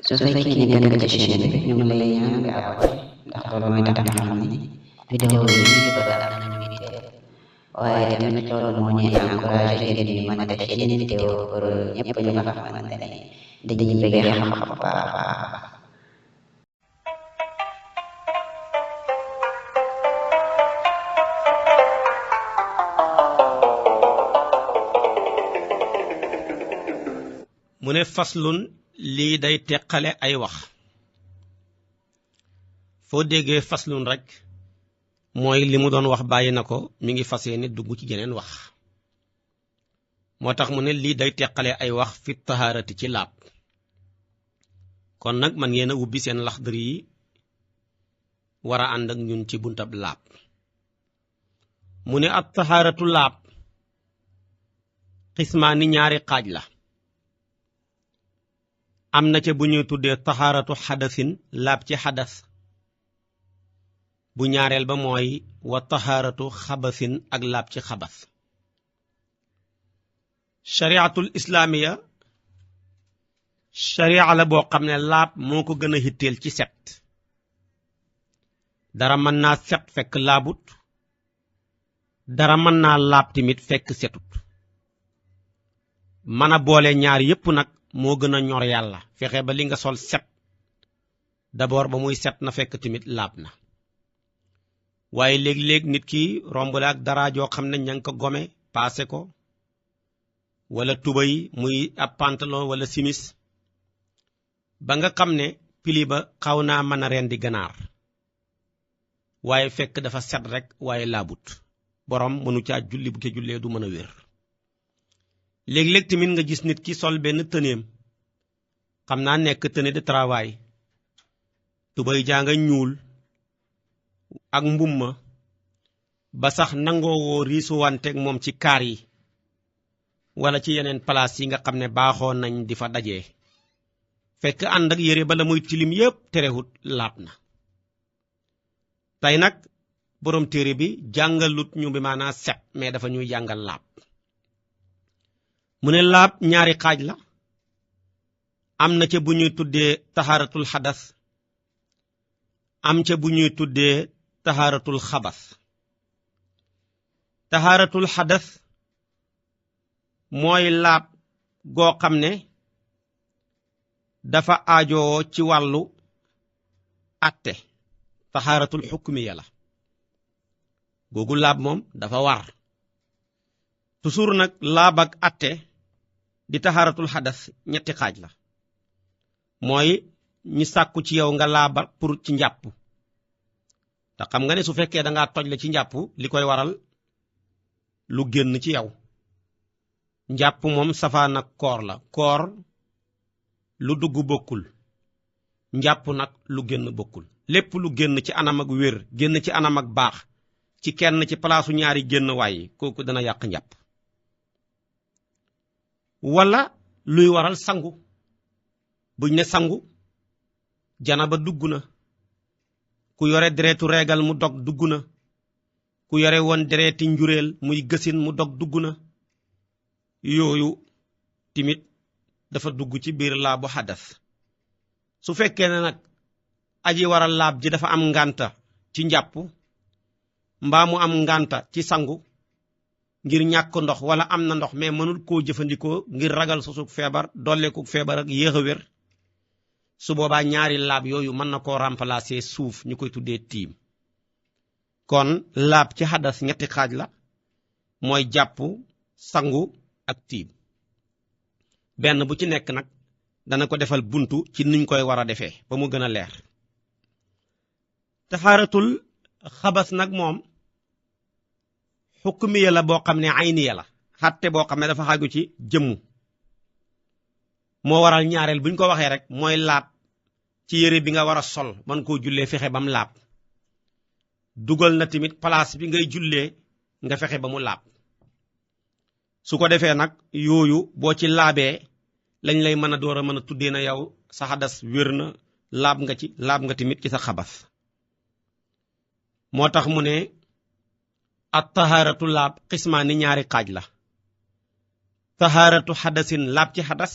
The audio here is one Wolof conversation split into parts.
su fekkee ne gën nga ci chaîne bi ñu ngi lay ñaan nga abonné ndax loolu mooy tax ñu xam ni vidéo yi ñu dugal am nañu yitteel waaye tamit loolu moo ñuy encouragé ngir ñu mën a def yeneen vidéo pour ñëpp ñu nga xamante ne dañuy bëgg xam-xam bu baax a baax. mu ne faslun lii day teqale ay wax foo déggee faslun rek mooy li mu doon wax bàyyi na ko mi ngi fas yéene dugg ci geneen wax moo tax mu ne lii day teqale ay wax fi tahaarati ci laab kon nag man ngeen a ubbi seen Laxdari yi war a ànd ak ñun ci buntab laab mu ne at tahaaratu laab xismaani ñaari xaaj la am na ca bu ñuy tuddee tahaaratu xadasin laab ci xadas bu ñaareel ba mooy wa tahaaratu xabasin ak laab ci xabas shariatul islaamiya sharia la boo xam ne laab moo ko gën a hitteel ci set dara mën naa set fekk laabut dara mën naa laab tamit fekk setut mën a boole ñaar yépp nag moo gën a ñor yàlla fexe ba li nga sol set d'abord ba muy set na fekk tamit laab na waaye léeg-léeg nit ki romb la ak dara joo xam ne ña ngi ko gome paase ko wala tubay muy ab pantalon wala simis ba nga xam ne pili ba xaw naa mën a rendi ganaar waaye fekk dafa set rek waaye laabut borom mënu caa julli bu ko jullee du mën a wér léeg-léeg tamit nga gis nit ki sol benn tëneem xam naa nekk tenue de travail tubay jaa nga ñuul ak mbumma ba sax nangoo woo riisuwanteeg moom ci kaar yi wala ci yeneen place yi nga xam ne baaxoo nañ di fa dajee fekk ànd ak yére bala muy tilim yépp terewut laab na tey nag boroom téere bi jàngalut ñu bi maanaa set mais dafa ñuy jàngal laab mu ne laab ñaari xaaj la am na ca bu ñuy tuddee tahaaratul xadas am ca bu ñuy tuddee tahaaratul xabas tahaaratul xadas mooy laab goo xam ne dafa aajoo ci wàllu atte tahaaratul xukmiya la googu laab moom dafa war toujours nag laab ak atte di tahaaratul xadas ñetti xaaj la mooy ñi sàkku ci yow nga laaba pour ci njàpp te xam nga ne su fekkee dangaa toj la ci njàpp li koy waral lu génn ci yow njàpp moom safaan ak koor la koor lu dugg bokkul njàpp nag lu génn bokkul lépp lu génn ci anam ak wér génn ci anam ak baax ci kenn ci palaasu ñaari génn waaye kooku dana yàq njàpp wala luy waral sangu buñ ne sangu janaba dugg na ku yore deretu reegal mu dog dugg na ku yore woon dereti njureel muy gësin mu dog dugg na yooyu timit dafa dugg ci biir laabu xadas su fekkee ne nag aji waral laab ji dafa am ngànta ci njàpp mbaa mu am ngànta ci sangu ngir ñàkk ndox wala am na ndox mais mënul koo jëfandikoo ngir ragal sosug feebar dolleeku feebar ak yéex a wér su boobaa ñaari laab yooyu mën na koo remplacer suuf ñu koy tuddee tiim kon laab ci xadas ñetti xaaj la mooy jàpp sangu ak tiim benn bu ci nekk nag dana ko defal buntu ci niñ koy war a defee ba mu gën a leer tahaaratul xabas nag moom xukmiya la boo xam ne ayniya la xatte boo xam ne dafa xaaju ci jëmmu moo waral ñaareel buñ ko waxee rek mooy laab ci yére bi nga war a sol man koo jullee fexe ba mu laab dugal na tamit place bi ngay jullee nga fexe ba mu laab su ko defee nag yooyu boo ci laabee lañ lay mën a door a mën a tuddee na yow sa xadas wér na laab nga tamit ci sa xabas moo tax mu ne at tahaaratu laab xismaani ñaari xaaj la tahaaratu xadasin laab ci xadas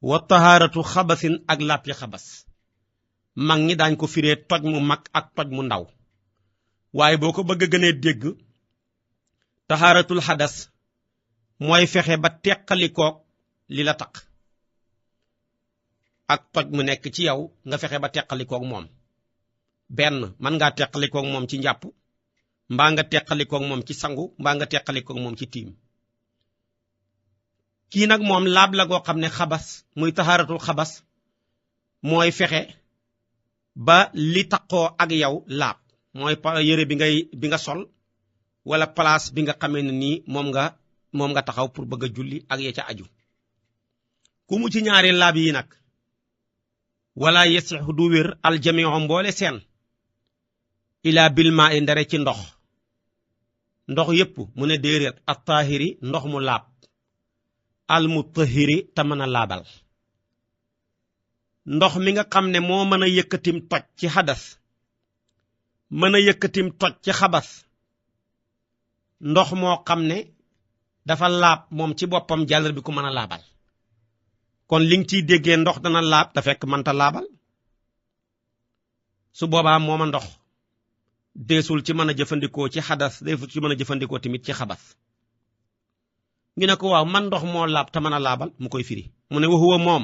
wa taharatu xabasin ak làppi xabas mag ñi daañ ko firee toj mu mag ak toj mu ndaw waaye boo ko bëgg a gënee dégg taharatul xadas mooy fexe ba teqalikoog li la taq ak toj mu nekk ci yow nga fexe ba teqalikoog moom benn mën ngaa teqalikoog moom ci njàpp mbaa nga teqalikoog moom ci sangu mbaa nga teqalikoog moom ci tiim kii nag moom laab la goo xam ne xabas muy taxaaratul xabas mooy fexe ba li taqoo ak yow laab mooy yére bi nga sol wala place bi nga xamee ne nii moom nga taxaw pour bëgg a julli ak ya ca aju ku mu ci ñaari laab yi nag wala yasixu du wér aljamiu mboole seen ila bilma i ndare ci ndox yépp mu ne déeréet at tahiri ndox mu laab al mutahiri te mën a laabal ndox mi nga xam ne moo mën a yëkkatim toj ci xadas mën a yëkkatim toj ci xabas ndox moo xam ne dafa laab moom ci boppam jàllar bi ku mën a laabal kon li nga ciy déggee ndox dana laab te fekk mënta laabal su boobaa mooma ndox deesul ci mën a jëfandikoo ci xadas deesul ci mën a jëfandikoo tamit ci xabas ñu ne ko waaw man ndox moo laab te mën a laabal mu koy firi mu ne wa huwa moom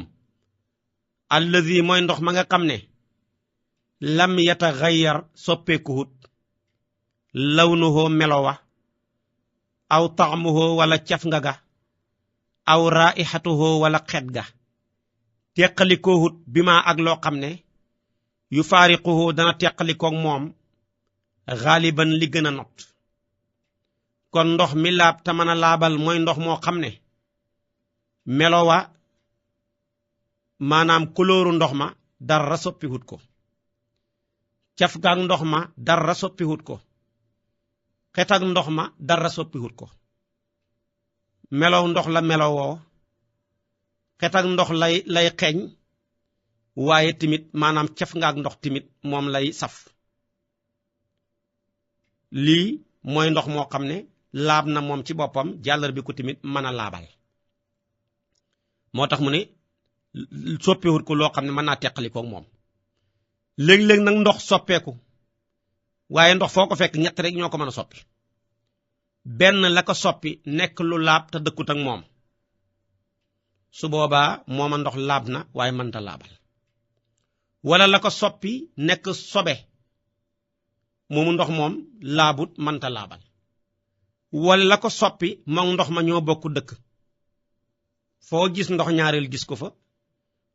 allazi mooy ndox ma nga xam ne lam yataxayyar soppeekuhut lawnuhu melowa aw taxmuhu wala caf nga ga aw raihatuhu wala xet ga teqalikoohut bi ma ak loo xam ne yu faariquhu dana teqalikoog moom xaaliban li gën a not kon ndox mi laab te mën a laabal mooy ndox moo xam ne melowa maanaam kulóoru ndox ma dara soppihut ko caf gaak ndox ma dara soppihut ko xet ak ndox ma dara soppihut ko melow ndox la melowoo xet ak ndox lay xeeñ waaye tamit maanaam caf nga ak ndox tamit moom lay saf lii mooy ndox moo xam ne laab na moom ci boppam jàllar bi ko tamit mën a laabal moo tax mu ne soppeewut ko loo xam ne mën naa teqalikoog moom léeg-léeg nag ndox soppeeku waaye ndox foo ko fekk ñett rek ñoo ko mën a soppi benn la ko soppi nekk lu laab te dëkkut ak moom su boobaa mooma ndox laab na waaye mënta laabal wala la ko soppi nekk sobe moomu ndox moom laabut mënta laabal wala la ko soppi moom ndox ma ñoo bokk dëkk foo gis ndox ñaareel gis ko fa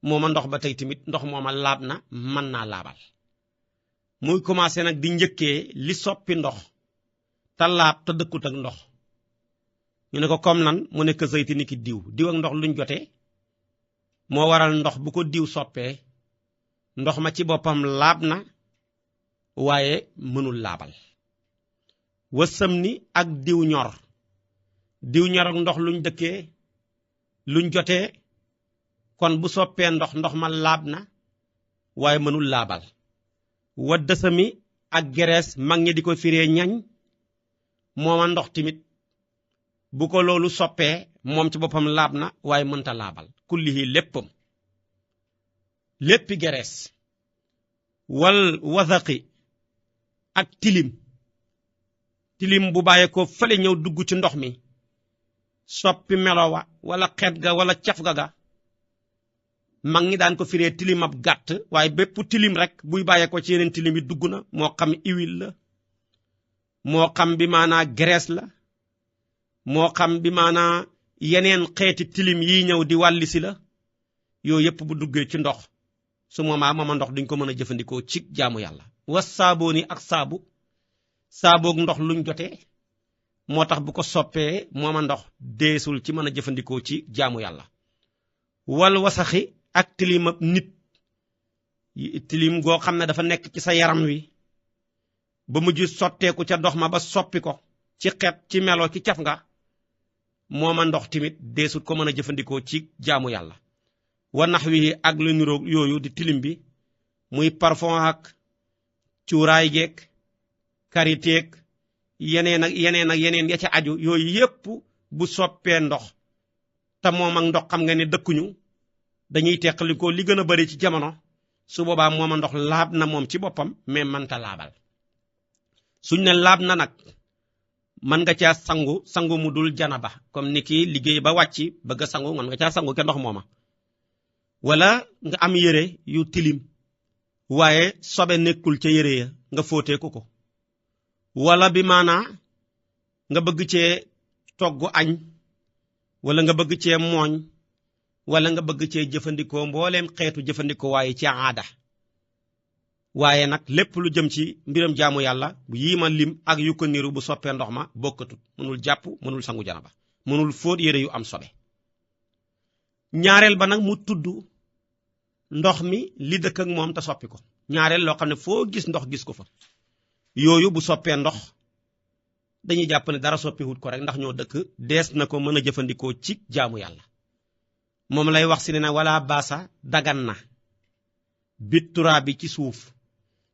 mooma ndox ba tey tamit ndox mooma laab na mën naa laabal muy commencé nag di njëkkee li soppi ndox te laab te dëkkut ak ndox ñu ne ko comme nan mu nekk zayti ni ki diw ak ndox luñ jotee moo waral ndox bu ko diw soppee ndox ma ci boppam laab na waaye mënul laabal wasam ni ak diw ñor ak ndox luñ dëkkee luñ jotee kon bu soppee ndox ma laab na waaye mënul laabal waddasami ak gerees mag ñi di ko firee ñañ mooma ndox tamit bu ko loolu soppee moom ci boppam laab na waaye mënta laabal kullihi léppi gerees wal wasaqi ak tilim bu bàyyee ko fële ñëw dugg ci ndox mi soppi melowa wala xet ga wala caf ga mag ñi daan ko firee tilim ab gàtt waaye bépp tilim rek buy bàyyee ko ci yeneen tilim yi dugg na moo xam huile la moo xam bi maanaa graisse la moo xam bi maanaa yeneen xeeti tilim yi ñëw di wàllisi la yooyu yépp bu duggee ci ndox su mooma ndox duñ ko mën a jëfandikoo ci jaamu yàlla was saaboo ni ak saaboog ndox luñ jotee moo tax bu ko soppee mooma ndox deesul ci mën a jëfandikoo ci jaamu yàlla wal wasaxi ak tilim ab nit tilim goo xam ne dafa nekk ci sa yaram wi ba mujj sotteeku ca ndox ma ba soppi ko ci xet ci melo ci caf nga mooma ndox tamit deesut ko mën a jëfandikoo ci jaamu yàlla wa nax wi ak lu niroog yooyu di tilim bi muy parfum ak cuuraay geek kariteek yeneen ya ca aju yooyu yépp bu soppee ndox te moom ak ndox xam nga ne dëkkuñu dañuy teqalikoo li gën a bari ci jamono su boobaa mooma ndox laab na moom ci boppam mais mënta laabal suñ ne laab na nag mën nga caa sangu mu dul janaba comme ni ki liggéey ba wàcc bëgg a sangu mën nga caa sangu ke ndox mooma wala nga am yére yu tilim waaye sobe nekkul ca yére ya nga fóotee ko wala bi maanaa nga bëgg cee togg añ wala nga bëgg cee mooñ wala nga bëgg cee jëfandikoo mbooleem xeetu jëfandikoo waaye ci aada waaye nag lépp lu jëm ci mbiram jaamu yàlla yii ma lim ak yu ko niru bu soppee ndox ma bokkatut mënul jàpp mënul sangu janaba mënul fóot yére yu am sobe ñaareel ba nag mu tudd ndox mi li dëkk ak moom te soppi ko ñaareel loo xam ne foo gis ndox gis ko fa yooyu bu soppee ndox dañuy jàpp ne dara soppiwut ko rek ndax ñoo dëkk dees na ko mën a jëfandikoo ci jaamu yàlla moom lay wax si ne na wala baasa dagan na bittura bi ci suuf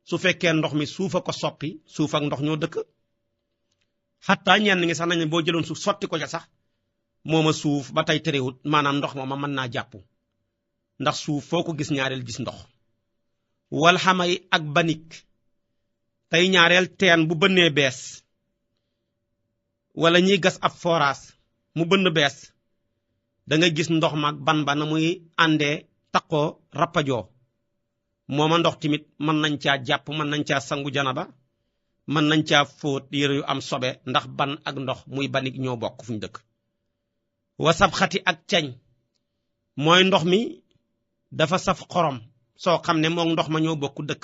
su fekkee ndox mi suuf a ko soppi suuf ak ndox ñoo dëkk xattaa ñenn ngi sax nañ boo jëloon suuf sotti ko ca sax mooma suuf ba tey terewut maanaam ndox mooma mën naa jàpp ndax suuf foo ko gis ñaareel gis ndox wal xamay ak banik tey ñaareel teen bu bënnee bees wala ñiy gas ab forage mu bënn bees da nga gis ndox mag ban ba na muy àndee taqoo rappajoo mooma ndox tamit mën nañ caa jàpp mën nañ caa sangu janaba mën nañ caa fóot yére yu am sobe ndax ban ak ndox muy banik ñoo bokk fu ñu dëkk wasab xati ak cañ mooy ndox mi dafa saf xorom soo xam ne moom ndox ma ñoo bokk dëkk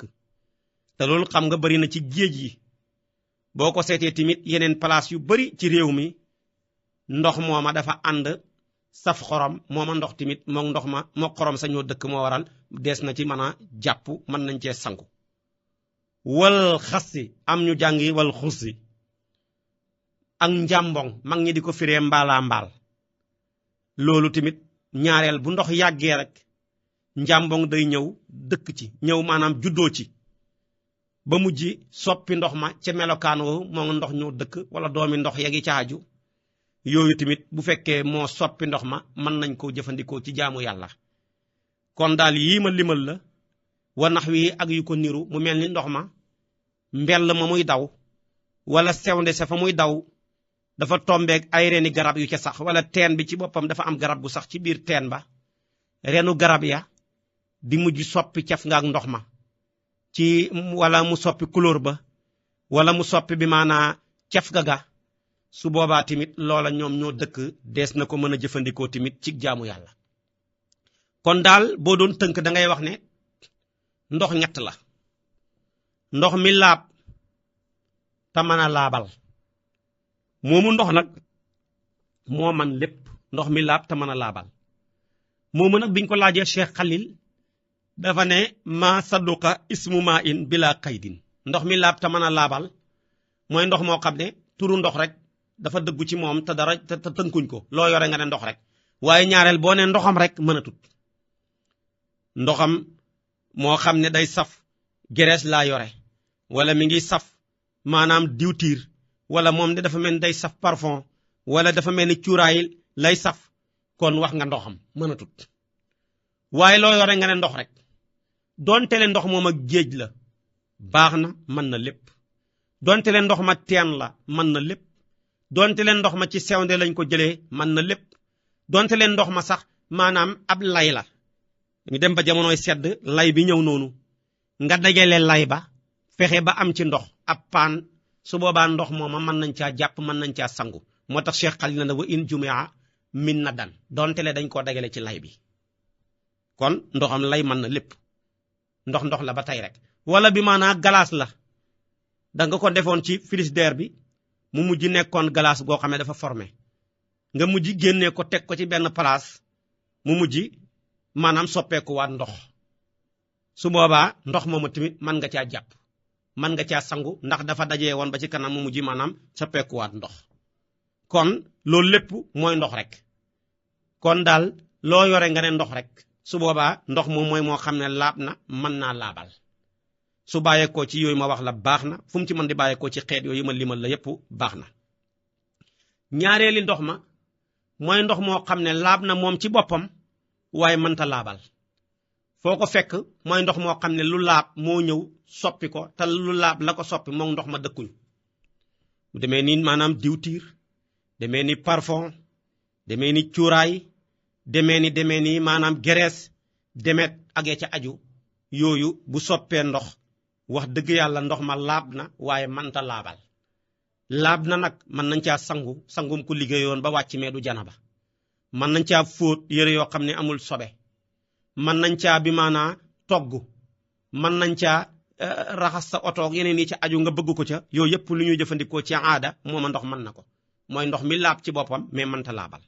te loolu xam nga bari na ci géej yi boo ko seetee tamit yeneen place yu bari ci réew mi ndox mooma dafa ànd saf xorom mooma ndox tamit moom ndox ma moo xorom sa ñoo dëkk moo waral dees na ci mën a jàpp mën nañ cee sangu wal xassi am ñu jàngi wal xussi ak njàmbong mag ñi di ko firee mbaalaa mbaal loolu tamit ñaareel bu ndox yàggee rek njàmbong day ñëw dëkk ci ñëw maanaam juddoo ci ba mujj soppi ndox ma ca melokaan woowu moo ndox ñoo dëkk wala doomi ndox yegi caaju yooyu tamit bu fekkee moo soppi ndox ma mën nañ koo jëfandikoo ci jaamu yàlla kon daal yii ma limal la wa nax wi ak yu ko niru mu mel ni ndox ma mbell ma muy daw wala sewnde sa fa muy daw dafa tombeeg ay reeni garab yu ca sax wala teen bi ci boppam dafa am garab bu sax ci biir teen ba renu garab ya di mujj soppi caf nga ak ndox ma ci wala mu soppi couleur ba wala mu soppi bi maanaa caf ga su boobaa tamit loola ñoom ñoo dëkk dees na ko mën a jëfandikoo tamit ci jaamu yàlla kon daal boo doon tënk da ngay wax ne ndox ñett la ndox mi laab te mën a laabal moomu ndox nag moo man lépp ndox mi laab te mën a laabal moomu nag biñ ko laajee Cheikh Khalil dafa ne ma sadduqa ismu ma in bila qaydin ndox mi laab te mën a laabal mooy ndox moo xam ne turu ndox rek dafa dëggu ci moom te dara te tënkuñ ko loo yore nga ne ndox rek waaye ñaareel boo ne ndoxam rek mën a tut ndoxam moo xam ne day saf gerees laa yore wala mi ngi saf maanaam diwtiir wala moom de dafa mel ni day saf parfum wala dafa mel ni cuuraay lay saf kon wax nga ndoxam mën a tut waaye loo yore nga ne ndox rek donte le ndox moom ak géej la baax na mën na lépp donte le ndox ma teen la mën na lépp donte leen ndox ma ci sewnde lañ ko jëlee mën na lépp donte leen ndox ma sax maanaam ab lay la ñu dem ba jamonooy sedd lay bi ñëw noonu nga dajale lay ba fexe ba am ci ndox ab paan su boobaa ndox mooma mën nañ caa jàpp mën nañ caa sangu moo tax Cheikh Khalil na wa in jumia min na dan donte le dañ koo dajale ci lay bi kon ndoxam lay mën na lépp ndox la ba tey rek wala bi maanaa galaas la da nga ko defoon ci frigidaire bi mu mujj nekkoon glace goo xam ne dafa formé nga mujj génnee ko teg ko ci benn place mu mujj maanaam soppeeku waat ndox su boobaa ndox moomu tamit mën nga caa jàpp mën nga caa sangu ndax dafa dajee woon ba ci kanam mu mujj maanaam soppeeku waat ndox kon loolu lépp mooy ndox rek kon daal loo yore nga ne ndox rek su boobaa ndox moom mooy moo xam ne laab na mën naa laabal su bàyyeekoo ci yooyu ma wax la baax na fu mu ci mën di bàyyeekoo ci xeet yooyu ma limal la yépp baax na ñaareeli ndox ma mooy ndox moo xam ne laab na moom ci boppam waaye mënta laabal foo ko fekk mooy ndox moo xam ne lu laab moo ñëw soppi ko te lu laab la ko soppi moom ndox ma dëkkuñ mu demee ni maanaam diwtiir demee ni parfum demee ni cuuraay demee ni maanaam graisse demet ak ya ca aju yooyu bu soppee ndox wax dëgg yàlla ndox ma laab na waaye mënta laabal laab na nag mën nañ caa sangum ku liggéeyoon ba wàcc mee du janaba mën nañ caa fóot yére yoo xam ne amul sobe mën nañ caa bi maanaa togg mën nañ caa raxas sa oto ak yeneen yi ca aju nga bëgg ko ca yooyu yëpp lu ñuy jëfandikoo ci aada mooma ndox mën na ko mooy ndox mi laab ci boppam mais mënta laabal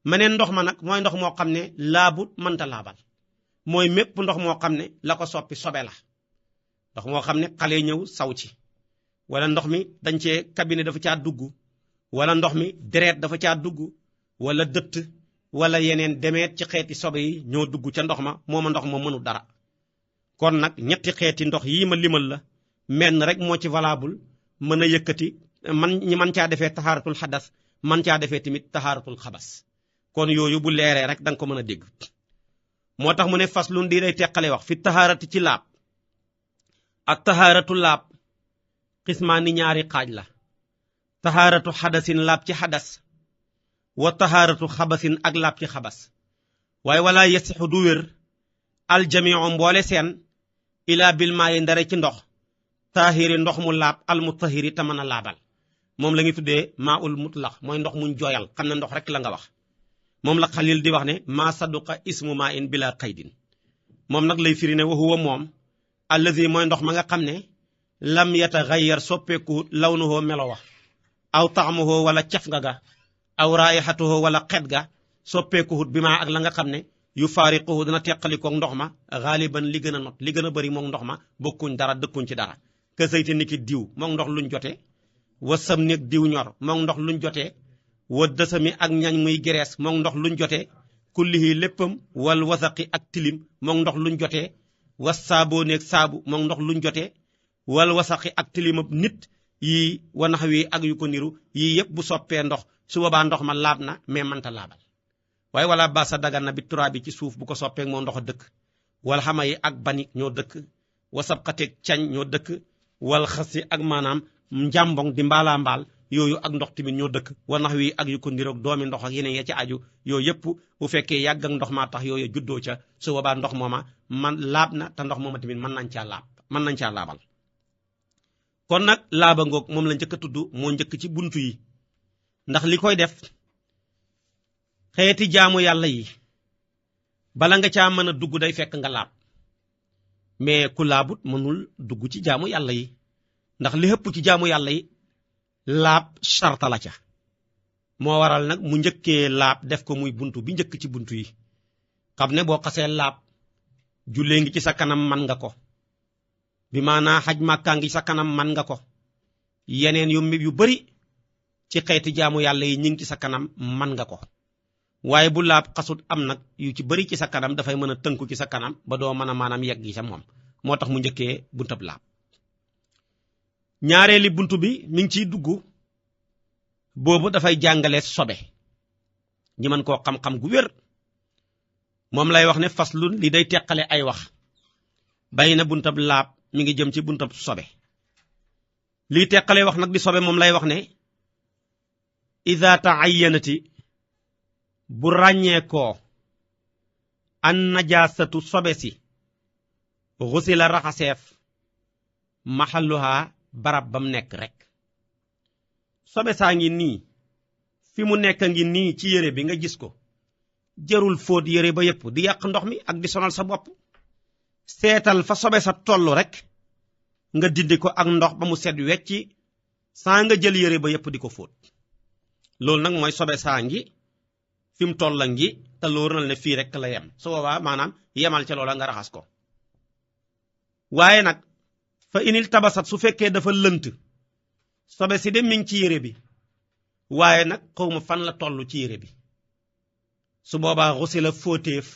meneen ndox ma nag mooy ndox moo xam ne laabut mënta laabal mooy mépp ndox moo xam ne la ko soppi sobe la ndox moo xam ne xale ñëw saw ci wala ndox mi dañ cee cabinet dafa caa dugg wala ndox mi deret dafa caa dugg wala dëtt wala yeneen demeet ci xeeti sobe yi ñoo dugg ca ndox ma mooma ndox ma mënu dara kon nag ñetti xeeti ndox yii ma limal la menn rek moo ci valable mën a yëkkati ñi man caa defee taxaaratul xadas man caa defee tamit taxaaratul xabas kon yooyu bu leeree rek da nga ko mën a dégg moo tax mu ne faslun di day teqale wax fi taxaarati ci laab ak taxaaratu laab xismaani ñaari xaaj la taxaaratu xadasin laab ci xadas wa taxaaratu xabasin ak laab ci xabas waaye wala yasixu du wér aljamiu mboole seen ilaa bil maayi ndare ci ndox taahiri ndox mu laab al mutahiri te mën a laabal moom la ñuy tuddee maa ul mutlaq mooy ndox muñ jooyal xam ne ndox rek la nga wax moom la xalil di wax ne maa saduqa ismu maa in bila qaydin moom nag lay firi ne wa huwa moom allazi mooy ndox ma nga xam ne lam yataxayyar soppeeku lawnuhu melo wa aw taamuhu wala caf nga ga aw raayixatuhu wala xet ga soppeekuhut bi maa ak la nga xam ne yu faariquhu dina teqalikoog ndox ma xaaliban li gën a not li gën a bëri moom ndox ma bokkuñ dara dëkkuñ ci dara ke sayti ni ki diw moom ndox luñ jotee wa sam nek diw ñor moom ndox luñ jotee wa dësami ak ñañ muy gerees moom ndox luñ jotee kullihi léppam wal wasaqi ak tilim moom ndox luñ jotee was saaboo neeg saabu moom ndox luñ jotee wal wasaqi ak tilimab nit yii wanax wi ak yu ko niru yii yëpp bu soppee ndox su boobaa ndox ma laab na mais mënta laabal waaye wala basa dagan na bi turaa bi ci suuf bu ko soppeek moo ndox a dëkk wal xama yi ak banik ñoo dëkk wasab xateeg cañ ñoo dëkk wal xasi ak maanaam njàmbong di mbaalaa mbaal yooyu ak ndox tamit ñoo dëkk wanax wi ak yu ko niroog doomi ndox ak yeneen ya ci aju yooyu yëpp bu fekkee yàgg ak ndox maa tax yooyu juddoo ca su boobaa ndox mooma man laab na te ndox mooma tamit mën nañ caa laabal kon nag laaba ngoog moom la njëkk a tudd moo njëkk ci buntu yi ndax li koy def xeeti jaamu yàlla yi bala nga caa mën a dugg day fekk nga laab mais ku laabut mënul dugg ci jaamu yàlla yi ndax li ëpp ci jaamu yàlla yi laab sarta la ca moo waral nag mu njëkkee laab def ko muy buntu bi njëkk ci buntu yi xam ne boo xasee laab jullee ngi ci sa kanam man nga ko bi maanaa xaj màkkaa ngi sa kanam man nga ko yeneen yu bari ci xeeti jaamu yàlla yi ñu ngi ci sa kanam man nga ko waaye bu laab xasut am nag yu ci bari ci sa kanam dafay mën a tënku ci sa kanam ba doo mën a maanaam yegg yi sa moom moo tax mu njëkkee buntab laab ñaareeli buntu bi mi ngi ciy dugg boobu dafay jàngale sobe ñi mën koo xam-xam gu wér moom lay wax ne faslun li day teqale ay wax bay na buntab laab mi ngi jëm ci buntab sobe liy teqale wax nag di sobe moom lay wax ne ida taayyanati bu ràññee koo an najaasatu sobe si xusila raxaseef maxalluha barab bam nekk rek sobe saa ngi nii fi mu nekk ngi nii ci yére bi nga gis ko jërul fóot yére ba yépp di yàq ndox mi ak di sonal sa bopp seetal fa sobe sa tollu rek nga dindi ko ak ndox ba mu set wecci saa nga jël yére ba yépp di ko fóot loolu nag mooy sobe saa ngi fi mu toll ngi te loolu na ne fii rek la yem su boobaa maanaam yemal ca loola nga raxas ko waaye nag fa inil tabasat su fekkee dafa lënt sobe si de mi ngi ci yére bi waaye nag xawma fan la toll ci yére bi su boobaa xusi la fóoteef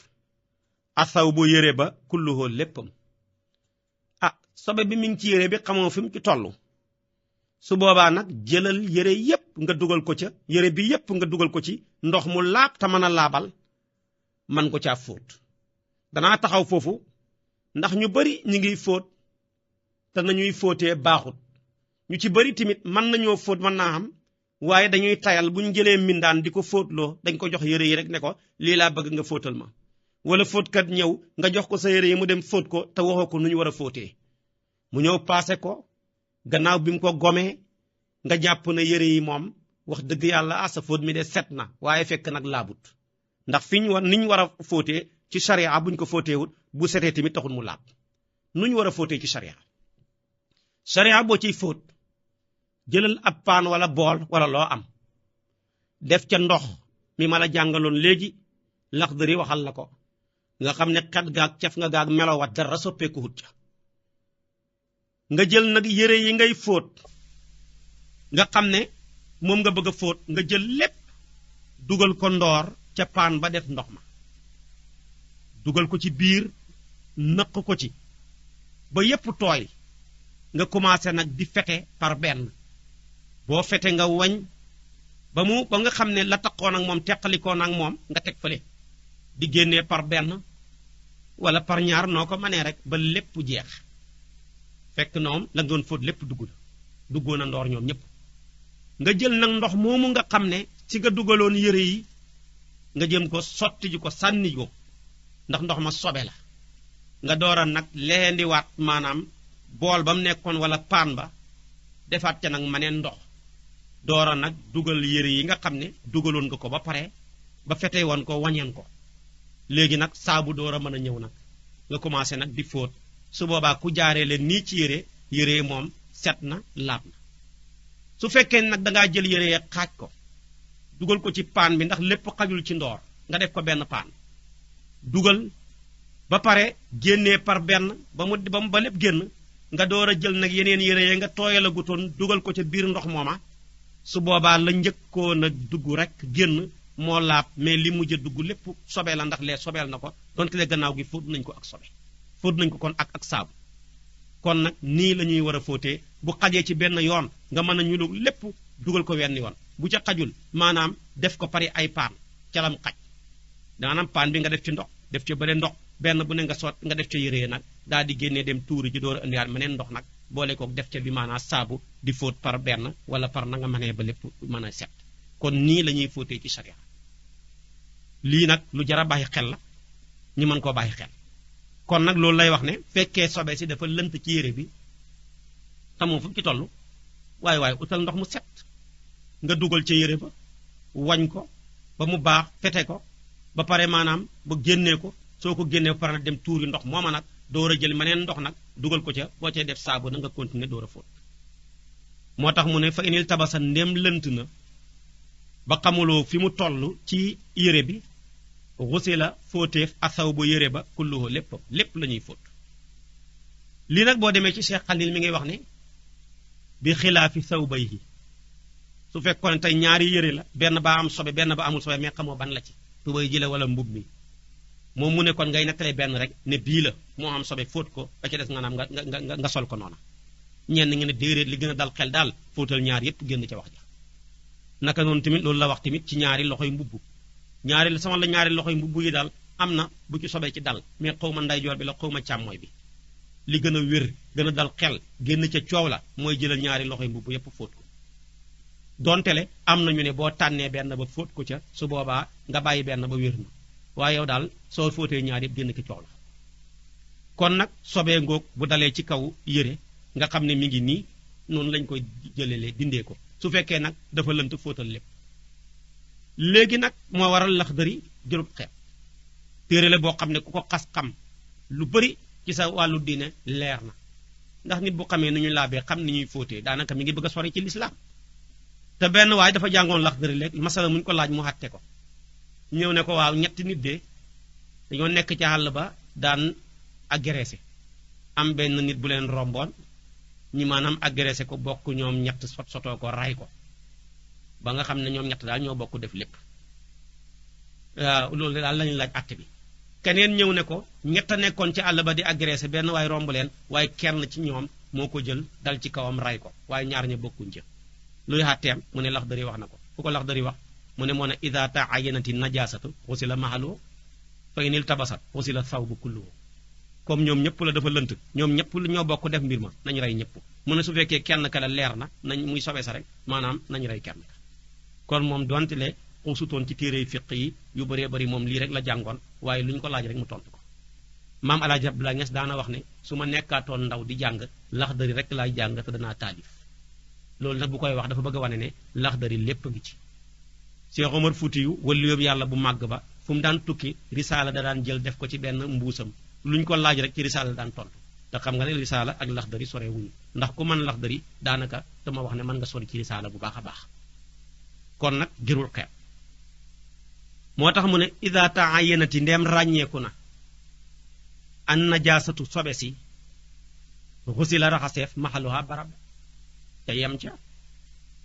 asaw bu yére ba kulluhoo léppam sobe bi mi ngi ci yére bi xamoo fi mu ci toll su boobaa nag jëlal yére yépp nga dugal ko ca yére bi yépp nga dugal ko ci ndox mu laab te mën a laabal man ko caa fóot danaa taxaw foofu ndax ñu bari ñi ngiy fóot te nañuy fóotee baaxut ñu ci bari tamit mën nañoo fóot mën naa am waaye dañuy tayal buñ jëlee mindaan di ko fóotloo dañ ko jox yére yi rek ne ko lii laa bëgg nga fóotal ma wala fóotkat ñëw nga jox ko sa yére yi mu dem fóot ko te waxoo ko nu ñu war a fóotee mu ñëw paase ko gannaaw bi mu ko gomee nga jàpp na yére yi moom wax dëgg yàlla sa fóot mi de set na waaye fekk nag laabut ndax niñ war a fóotee ci sharia buñ ko fóoteewut bu setee tamit taxul mu laab nu ñu war a fóotee ci sharia boo ciy fóot jëlal ab paan wala bool wala loo am def ca ndox mi ma la jàngaloon léegi Laxdari waxal la ko nga xam ne xet gaag caf nga gaag melowa dara soppeeku hut ca nga jël nag yére yi ngay fóot nga xam ne moom nga bëgg a fóot nga jël lépp dugal ko ndoor ca paan ba def ndox ma dugal ko ci biir nëq ko ci ba yépp tooy nga commencé nag di fete par benn boo fete nga wañ ba nga xam ne la taqoon ak moom teqalikoon ak moom nga teg fële di génnee par benn wala par ñaar noo ko mënee rek ba lépp jeex fekk noom la nga doon fóot lépp duggoon a ndoor ñoom ñëpp nga jël nag ndox moomu nga xam ne ci nga dugaloon yére yi nga jëm ko sotti ji ko sànni ko ndax ndox ma sobe la nga door a nag leendiwaat maanaam bool ba mu nekkoon wala paan ba defaat ca nag maneen ndox door a nag dugal yére yi nga xam ne dugaloon nga ko ba pare ba fete woon ko wañeen ko léegi nag saabu door a mën a ñëw nag nga commencé nag di fóot su boobaa ku jaaree leen nii ci yére moom set na laab na su fekkee nag dangaa jël yére xaaj ko dugal ko ci paan bi ndax lépp xajul ci ndoor nga def ko benn paan dugal ba pare génnee par benn ba lépp génn nga door a jël nag yeneen yére yi nga tooyal a gutoon dugal ko ca biir ndox mooma su boobaa la njëkkoo nag dugg rek génn moo laab mais li mujj a dugg lépp sobee la ndax lee sobeel na ko donte le gannaaw gi fóot nañ ko ak sobe fóot nañ ko kon ak saabu kon nag nii la ñuy war a fóotee bu xajee ci benn yoon nga mën a ñulu lépp dugal ko wenn yoon bu ca xajul maanaam def ko pare ay paan ca lam xaj maanaam paan bi nga def ci ndox def ci bële ndox benn bu ne nga soot nga def ca yére nag daal di génnee dem tuuri ji door a indiwaat meneen ndox nag boole kook def ca bi maanaam saabu di fóot par benn wala par na nga mënee ba lépp mën a set kon nii la ñuy fóotee ci sharia lii nag lu jar a bàyyi xel la ñu mën koo bàyyi xel kon nag loolu lay wax ne fekkee sobe si dafa lënt ci yére bi xamoo fu ci toll waaye utal ndox mu set nga dugal ca yére ba wañ ko ba mu baax fete ko ba pare maanaam ba génnee ko soo ko génnee ba pare nag dem tuuri ndox mooma nag door a jël meneen ndox nag dugal ko ca boo cay def saabu na nga continuer door a fóot moo tax mu ne fa inil tabasa ndem lënt na ba xamuloo fi mu toll ci yére bi xusi la fóoteef asaw bu yére ba kulluhu lépp la ñuy fóot lii nag boo demee ci Cheikh Khalil mi ngay wax ne bi xilaafi saw bay yi su fekkoon ne tey ñaari yére la benn ba am sobe benn ba amul sobe mais xamoo ban la ci tubay ji la wala mbub mi moom mu ne kon ngay nettalee benn rek ne bii la moo am sobe fóot ko ba ci des nga naam nga sol ko noona ñenn nga ne déedéet li gën a dal xel daal fóotal ñaar yépp génn ca wax ja naka noonu tamit loolu la wax tamit ci ñaari loxoy mbubb ñaari loxoy mbubb yi daal am na bu ci sobee ci dal mais xaw ma ndeyjoor bi la xaw ma càmmooy bi li gën a wér gën a dal xel génn ca coow la mooy jëlal ñaari loxoy mbubb yépp fóot ko donte le am nañu ne boo tànnee benn ba fóot ko ca su boobaa nga bàyyi benn ba wér na waaye yow daal soo fóotee ñaar yépp génn ci coow la kon nag sobee ngoog bu dalee ci kaw yére nga xam ne mi ngi nii noonu lañ koy jëlelee dindee ko su fekkee nag dafa lënt fóotal lépp léegi nag moo waral Laxdari jërub xeet téere la boo xam ne ku ko xas xam lu bari ci sa wàllu diine leer na ndax nit bu xamee nu ñu laabee xam ni ñuy fóotee daanaka mi ngi bëgg a sori ci lislaam te benn waaye dafa jàngoon Laxdari léegi masala muñ ko laaj mu àtte ko ñëw ne ko waaw ñetti nit de dañoo nekk ci àll ba daan agressé am benn nit bu leen romboon ñi maanaam agressé ko bokk ñoom ñett sotoo ko ray ko ba nga xam ne ñoom ñett daal ñoo bokk def lépp waaw loolu daal lañu laaj àtte bi keneen ñëw ne ko ñett a nekkoon ci àll ba di agressé benn waaye romb leen waaye kenn ci ñoom moo ko jël dal ci kawam ray ko waaye ñaar ña bokkuñ ca luy àtteem mu ne Laxdari wax na ko fu ko Laxdari wax mu ne moo ne ida ta'ayyanati najasatu ghusila mahalu fa inil tabasat xusila sawbu kulluhu comme ñoom ñëpp la dafa lënt ñoom ñëpp lu ñoo bokk def mbir ma nañ rey ñëpp mu ne su fekkee kenn ka la leer na nañ muy sobe sa rek maanaam nañ rey kenn ka kon moom donte le xusutoon ci téere fiq yi yu bëree bëri moom lii rek la jàngoon waaye lu ñu ko laaj rek mu tontu ko maam Alaaji Abdoulaye Niass daana wax ne su ma nekkaatoon ndaw di jàng Laxdari rek laay jàng te danaa taalif loolu nag bu koy wax dafa bëgg a wane ne Laxdari lépp a ngi ci Cheikh Omar Foutiyou wala yóbbu yàlla bu màgg ba fu mu daan tukki risaala da daan jël def ko ci benn mbuusam lu ñu ko laaj rek ci risaala daan tontu te xam nga ne risaala ak Laxdari sore wuñu ndax ku mën Laxdari daanaka dama wax ne mën nga sori ci risaala bu baax a baax kon nag jërul xeeb moo tax mu ne ida taayanati ndeem ràññeeku na an najaasatu sobe si xusi la raxaseef maxaluha barab te yem ca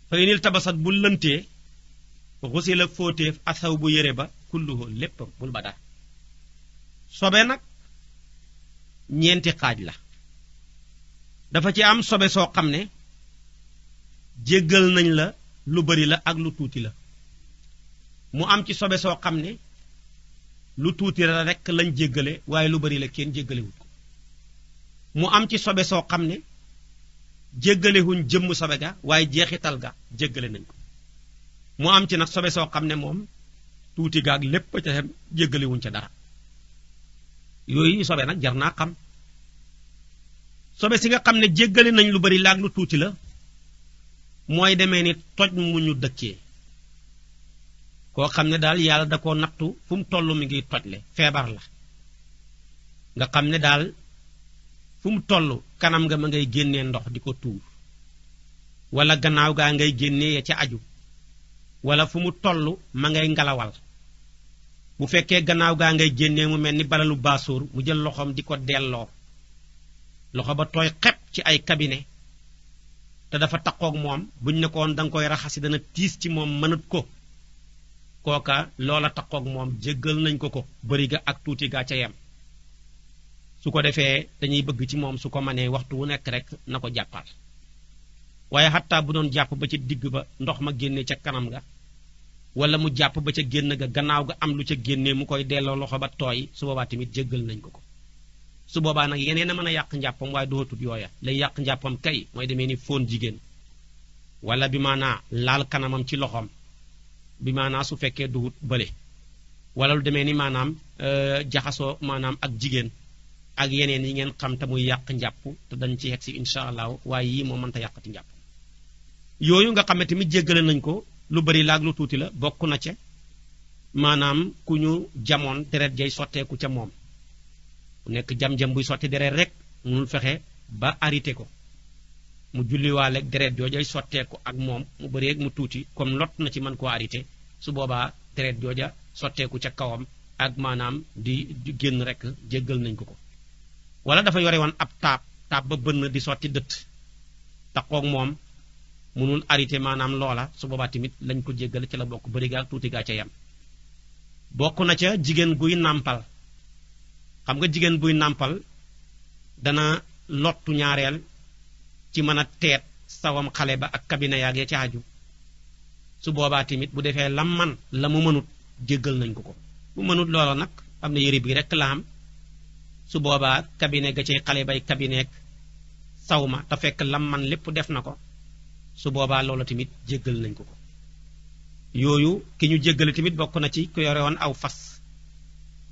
fa inil tabasat bu lëntee xusi la fóoteef asaw bu yére ba kulluhu lépp bul ba dara sobe nag ñeenti xaaj la dafa ci am sobe soo xam ne jéggal nañ la lu bari la ak lu tuuti la mu am ci sobe soo xam ne lu tuuti la rekk lañ jéggale waaye lu bari la kenn jéggalewut ko mu am ci sobe soo xam ne jéggalewuñ jëmm sobe ga waaye jeexital ga jéggale nañ ko mu am ci nag sobe soo xam ne moom tuuti gaag lépp ca xem jéggalewuñ ca dara yooyu sobe nag jar naa xam sobe si nga xam ne jéggale nañ lu bari la ak lu tuuti la mooy demee ni toj mu ñu dëkkee koo xam ne daal yàlla da koo nattu fu mu toll mi ngi tojle feebar la nga xam ne daal fu mu toll kanam nga ma ngay génnee ndox di ko tuur wala gannaaw gaa ngay génnee ya ca aju wala fu mu toll ma ngay ngalawal bu fekkee gannaaw gaa ngay génnee mu mel ni balalu baasóor mu jël loxoom di ko delloo loxo ba tooy xepp ci ay cabinet te dafa taqoog moom buñ ne ko woon da nga koy raxasi dana tiis ci moom mënut ko kooka loola taqoog moom jéggal nañ ko bari ga ak tuuti gaa ca yem su ko defee dañuy bëgg ci moom su ko mënee waxtu wu nekk rek na ko jàppal waaye xattaa bu doon jàpp ba ci digg ba ndox ma génne ca kanam ga wala mu jàpp ba ca génn ga gannaaw ga am lu ca génnee mu koy delloo loxo ba tooy su boobaa tamit jéggal nañ ko su boobaa nag yeneen a mën a yàq njàppam waaye dootut yooya lay yàq njàppam kay mooy demee ni fóon jigéen wala bi maanaa laal kanamam ci loxoom bi maanaa su fekkee duhut bële wala lu demee ni maanaam jaxasoo maanaam ak jigéen ak yeneen yi ngeen xam te muy yàq njàpp te dañ ci yegg si incha allahu waaye yii moo mënta yàqati njàpp yooyu nga xam ne tamit jéggale nañ ko lu bari laag lu tuuti la bokk na ca maanaam ku ñu jamoon deret jay sotteeku ca moom ku nekk jam-jam buy sotti deret rek munul fexe ba arrêté ko mu julliwaaleeg deret joojay sotteeku ak moom mu bëreeg mu tuuti comme lot na ci mën koo arrêté su boobaa deret jooja sotteeku ca kawam ak maanaam di génn rek jéggal nañ ko wala dafa yore woon ab taab ba bënn di sotti dëtt taqoog moom munul arrêté maanaam loola su boobaa tamit lañ ko jéggal ci la bokk bëri gaa ak tuuti gaa ca yem bokk na ca jigéen guy nàmpal xam nga jigéen buy nàmpal dana lottu ñaareel ci mën a teet sawam xale ba ak kabine yaag ya ca aju su boobaa tamit bu defee lam man la mu mënut jéggal nañ ko bu mënut loola nag am na yëre bi rek la am su boobaa kabine ga cay xale bay kabineek saw ma te fekk lam man lépp def na ko su boobaa loola tamit jéggal nañ ko yooyu ki ñu jéggale tamit bokk na ci ku yore woon aw fas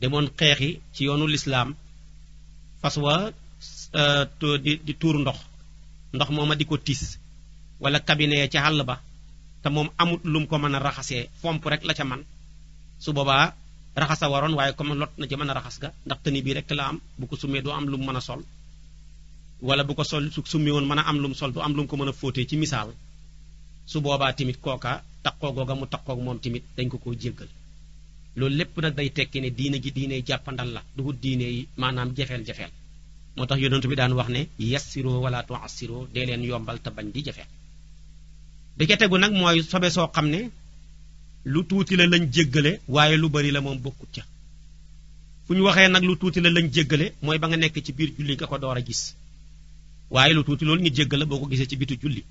demoon xeexi ci yoonu lislaam fas wa di tuur ndox mooma di ko tis wala kabine ya ca àll ba te moom amut lum ko mën a raxasee fomp rek la ca man su boobaa raxasa waroon waaye comme lot na ci mën a raxas ga ndax tëni bii rek la am bu ko summee doo am lu mu mën a sol wala bu ko sol su summi woon mën a am lu mu sol du am lu mu ko mën a fóotee ci misaal su boobaa tamit kooka taqoo googa mu taqoog moom tamit dañ ko jéggal loolu lépp nag day tekki ne diine ji diine jàppandal la duhut diine yi maanaam jafeel moo tax yonent bi daan wax ne yassiroo wala tu'assiroo dee leen yombal te bañ di jafeel bi ca tegu nag mooy sobe soo xam ne lu tuuti la lañ jéggale waaye lu bari la moom bokkut ca fu ñu waxee nag lu tuuti la lañ jéggale mooy ba nga nekk ci biir julli nga ko door a gis waaye lu tuuti loolu ñu jéggale boo ko gisee ci bitu julli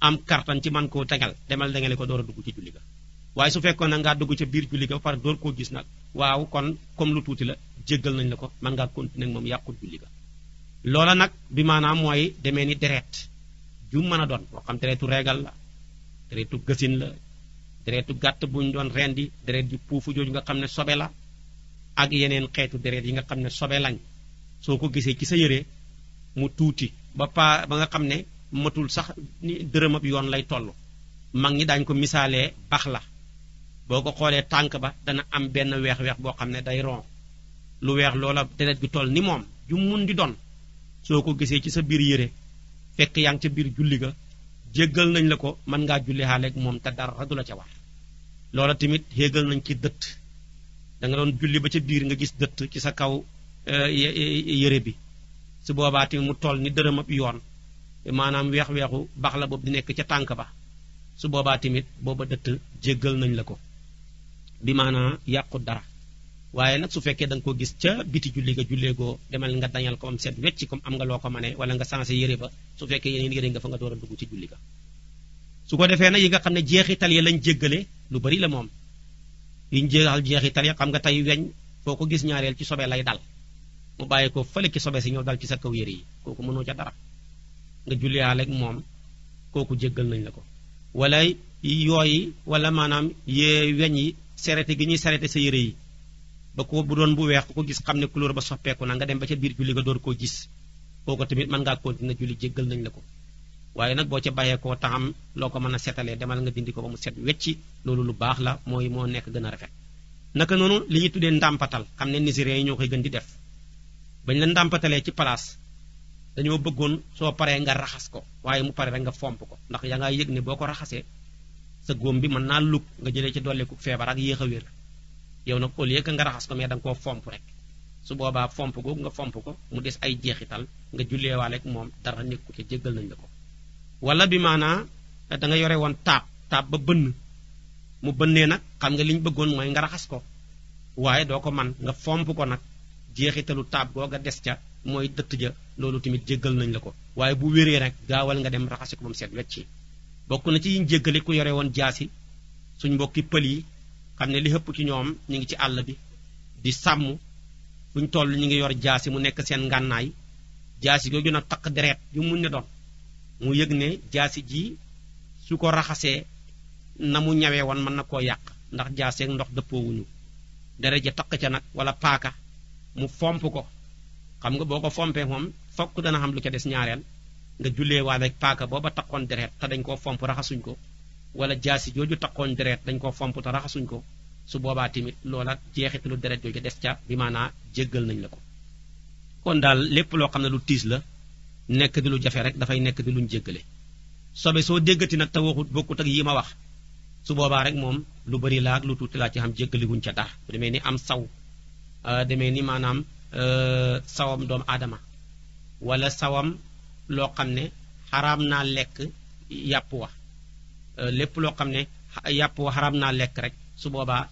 am kartan ci man koo tegal demal dangale ko door a dugg ci julli ga waaye su fekkoon na ngaa dugg ca biir julli ga ba pare door koo gis nag waaw kon comme lu tuuti la jéggal nañ la ko mën ngaa continuer ak moom yàqut julli ga loola nag bi maanaam mooy demee ni deret ju mën a doon boo xam deretu reegal la deretu gësin la deretu gàtt buñ doon rendi deret ji puufu jooju nga xam ne sobe la ak yeneen xeetu deret yi nga xam ne sobe lañ soo ko gisee ci sa yére mu tuuti ba nga xam ne matul sax ni dërëm ab yoon lay toll mag ñi daañ ko misaalee bax la boo ko xoolee tànk ba dana am benn weex-weex boo xam ne day ron lu weex loola deret bi toll ni moom ju mun di doon soo ko gisee ci sa biir yére fekk yaa ngi ca biir julli ga jéggal nañ la ko mën ngaa julli xaaleeg moom te dara du la ca war loola tamit xéegal nañ ci dëtt da nga doon julli ba ca biir nga gis dëtt ci sa kaw yére bi su boobaa tamit mu toll ni dërëm ab yoon maanaam weex-weexu bax la boobu di nekk ca tànk ba su boobaa tamit booba dëtt jéggal nañ la ko bi maanaam yàqu dara waaye nag su fekkee da nga ko gis ca biti julli ga julleegoo demal nga dañal ko am set wecc comme am nga loo ko mënee wala nga changé yére ba su fekkee yeneen yére nga fa nga door a dugg ci julli ga su ko defee nag yi nga xam ne jeexital ya lañ jéggale lu bari la moom yiñ jeexital ya xam nga tey weñ foo ko gis ñaareel ci sobe lay dal mu bàyyi ko fële ci sobe si ñëw dal ci sa kaw yére yi kooku mënoo ca dara nga julliyaale ak moom kooku jéggal nañ la ko wala yooyi wala maanaam yee weñ yi serete gi ñuy serete sa yére yi ba ko bu doon bu weex ko gis xam ne couleur ba soppeeku na nga dem ba ca biir julli ga door koo gis kooku tamit mën ngaa continuer julli jéggal nañ la ko waaye nag boo ca bàyyee koo taxam loo ko mën a setalee demal nga dindi ko ba mu set wecci loolu lu baax la mooy moo nekk gën a rafet naka noonu li ñuy tuddee ndàmpatal xam ne nigériens yi ñoo koy gën di def bañ la ndàmpatalee ci place dañoo bëggoon soo paree nga raxas ko waaye mu pare rek nga fomp ko ndax yaa nga yëg ne boo ko raxasee sa góom bi mën naa lug nga jëlee ci dolliku feebar ak yéex a wér yow nag au lieu que nga raxas ko mais da nga koo fomp rek su boobaa fomp googu nga fomp ko mu des ay jeexital nga julleewaale ak moom dara nekku ci jéggal nañ la ko wala bi maanaa da nga yore woon taab ba bënn mu bënnee nag xam nga li ñu bëggoon mooy nga raxas ko waaye doo ko man nga fomp ko nag jeexitalu taab googa des ca mooy dëtt ja loolu tamit jéggal nañ la ko waaye bu wéree rek gaawal nga dem raxasi ko ba mu set wecc bokk na ci yiñ jéggale ku yore woon jaasi suñ mbokki pël yi xam ne li ëpp ci ñoom ñu ngi ci àll bi di sàmm buñ toll ñu ngi yor jaasi mu nekk seen ngànnaay jaasi googu nag takk deret yu mun ne doon mu yëg ne jaasi ji su ko raxasee na mu ñawee woon mën na koo yàq ndax jaaseeg ndox dëppoowuñu deret ja takk ca nag wala paaka mu fomp ko xam nga boo ko fompee moom fokk dana xam lu ca des ñaareel nga jullee waale ak paaka booba takkoon deret te dañ koo fomp raxasuñ ko wala jaasi jooju takkoon deret dañ koo fomp te raxasuñ ko su boobaa tamit loola jeexitalu deret jooju des ca bi maanaa jéggal nañ la ko kon daal lépp loo xam ne lu tiis la nekk di lu jafe rek dafay nekk di luñ jéggale sobe soo déggati nag te waxut bokkut ak yi ma wax su boobaa rek moom lu bari laa ak lu tuuti laa ci xam jéggaliwuñ ca dara bu demee ni am saw demee ni maanaam sawam doomu aadama wala sawam loo xam ne xaraam naa lekk yàpp wa lépp loo xam ne yàpp wa xaraam naa lekk rek su boobaa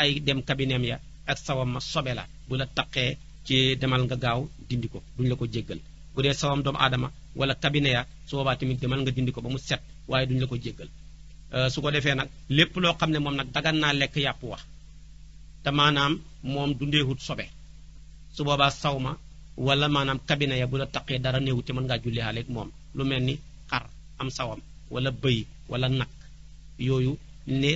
ay dem kabineem ya ak sawam ma sobe la bu la taqee ci demal nga gaaw dindi ko duñ la ko jéggal bu dee sawam doomu aadama wala kabine ya su boobaa tamit demal nga dindi ko ba mu set waaye duñ la ko jéggal su ko defee nag lépp loo xam ne moom nag dagan naa lekk yàpp wax te maanaam moom du ndeexut sobe su boobaa saw ma wala maanaam kabine ya bu la taqee dara néewut te mën ngaa julli xaale ak moom lu mel ni xar am sawam wala bëy wala nag yooyu ne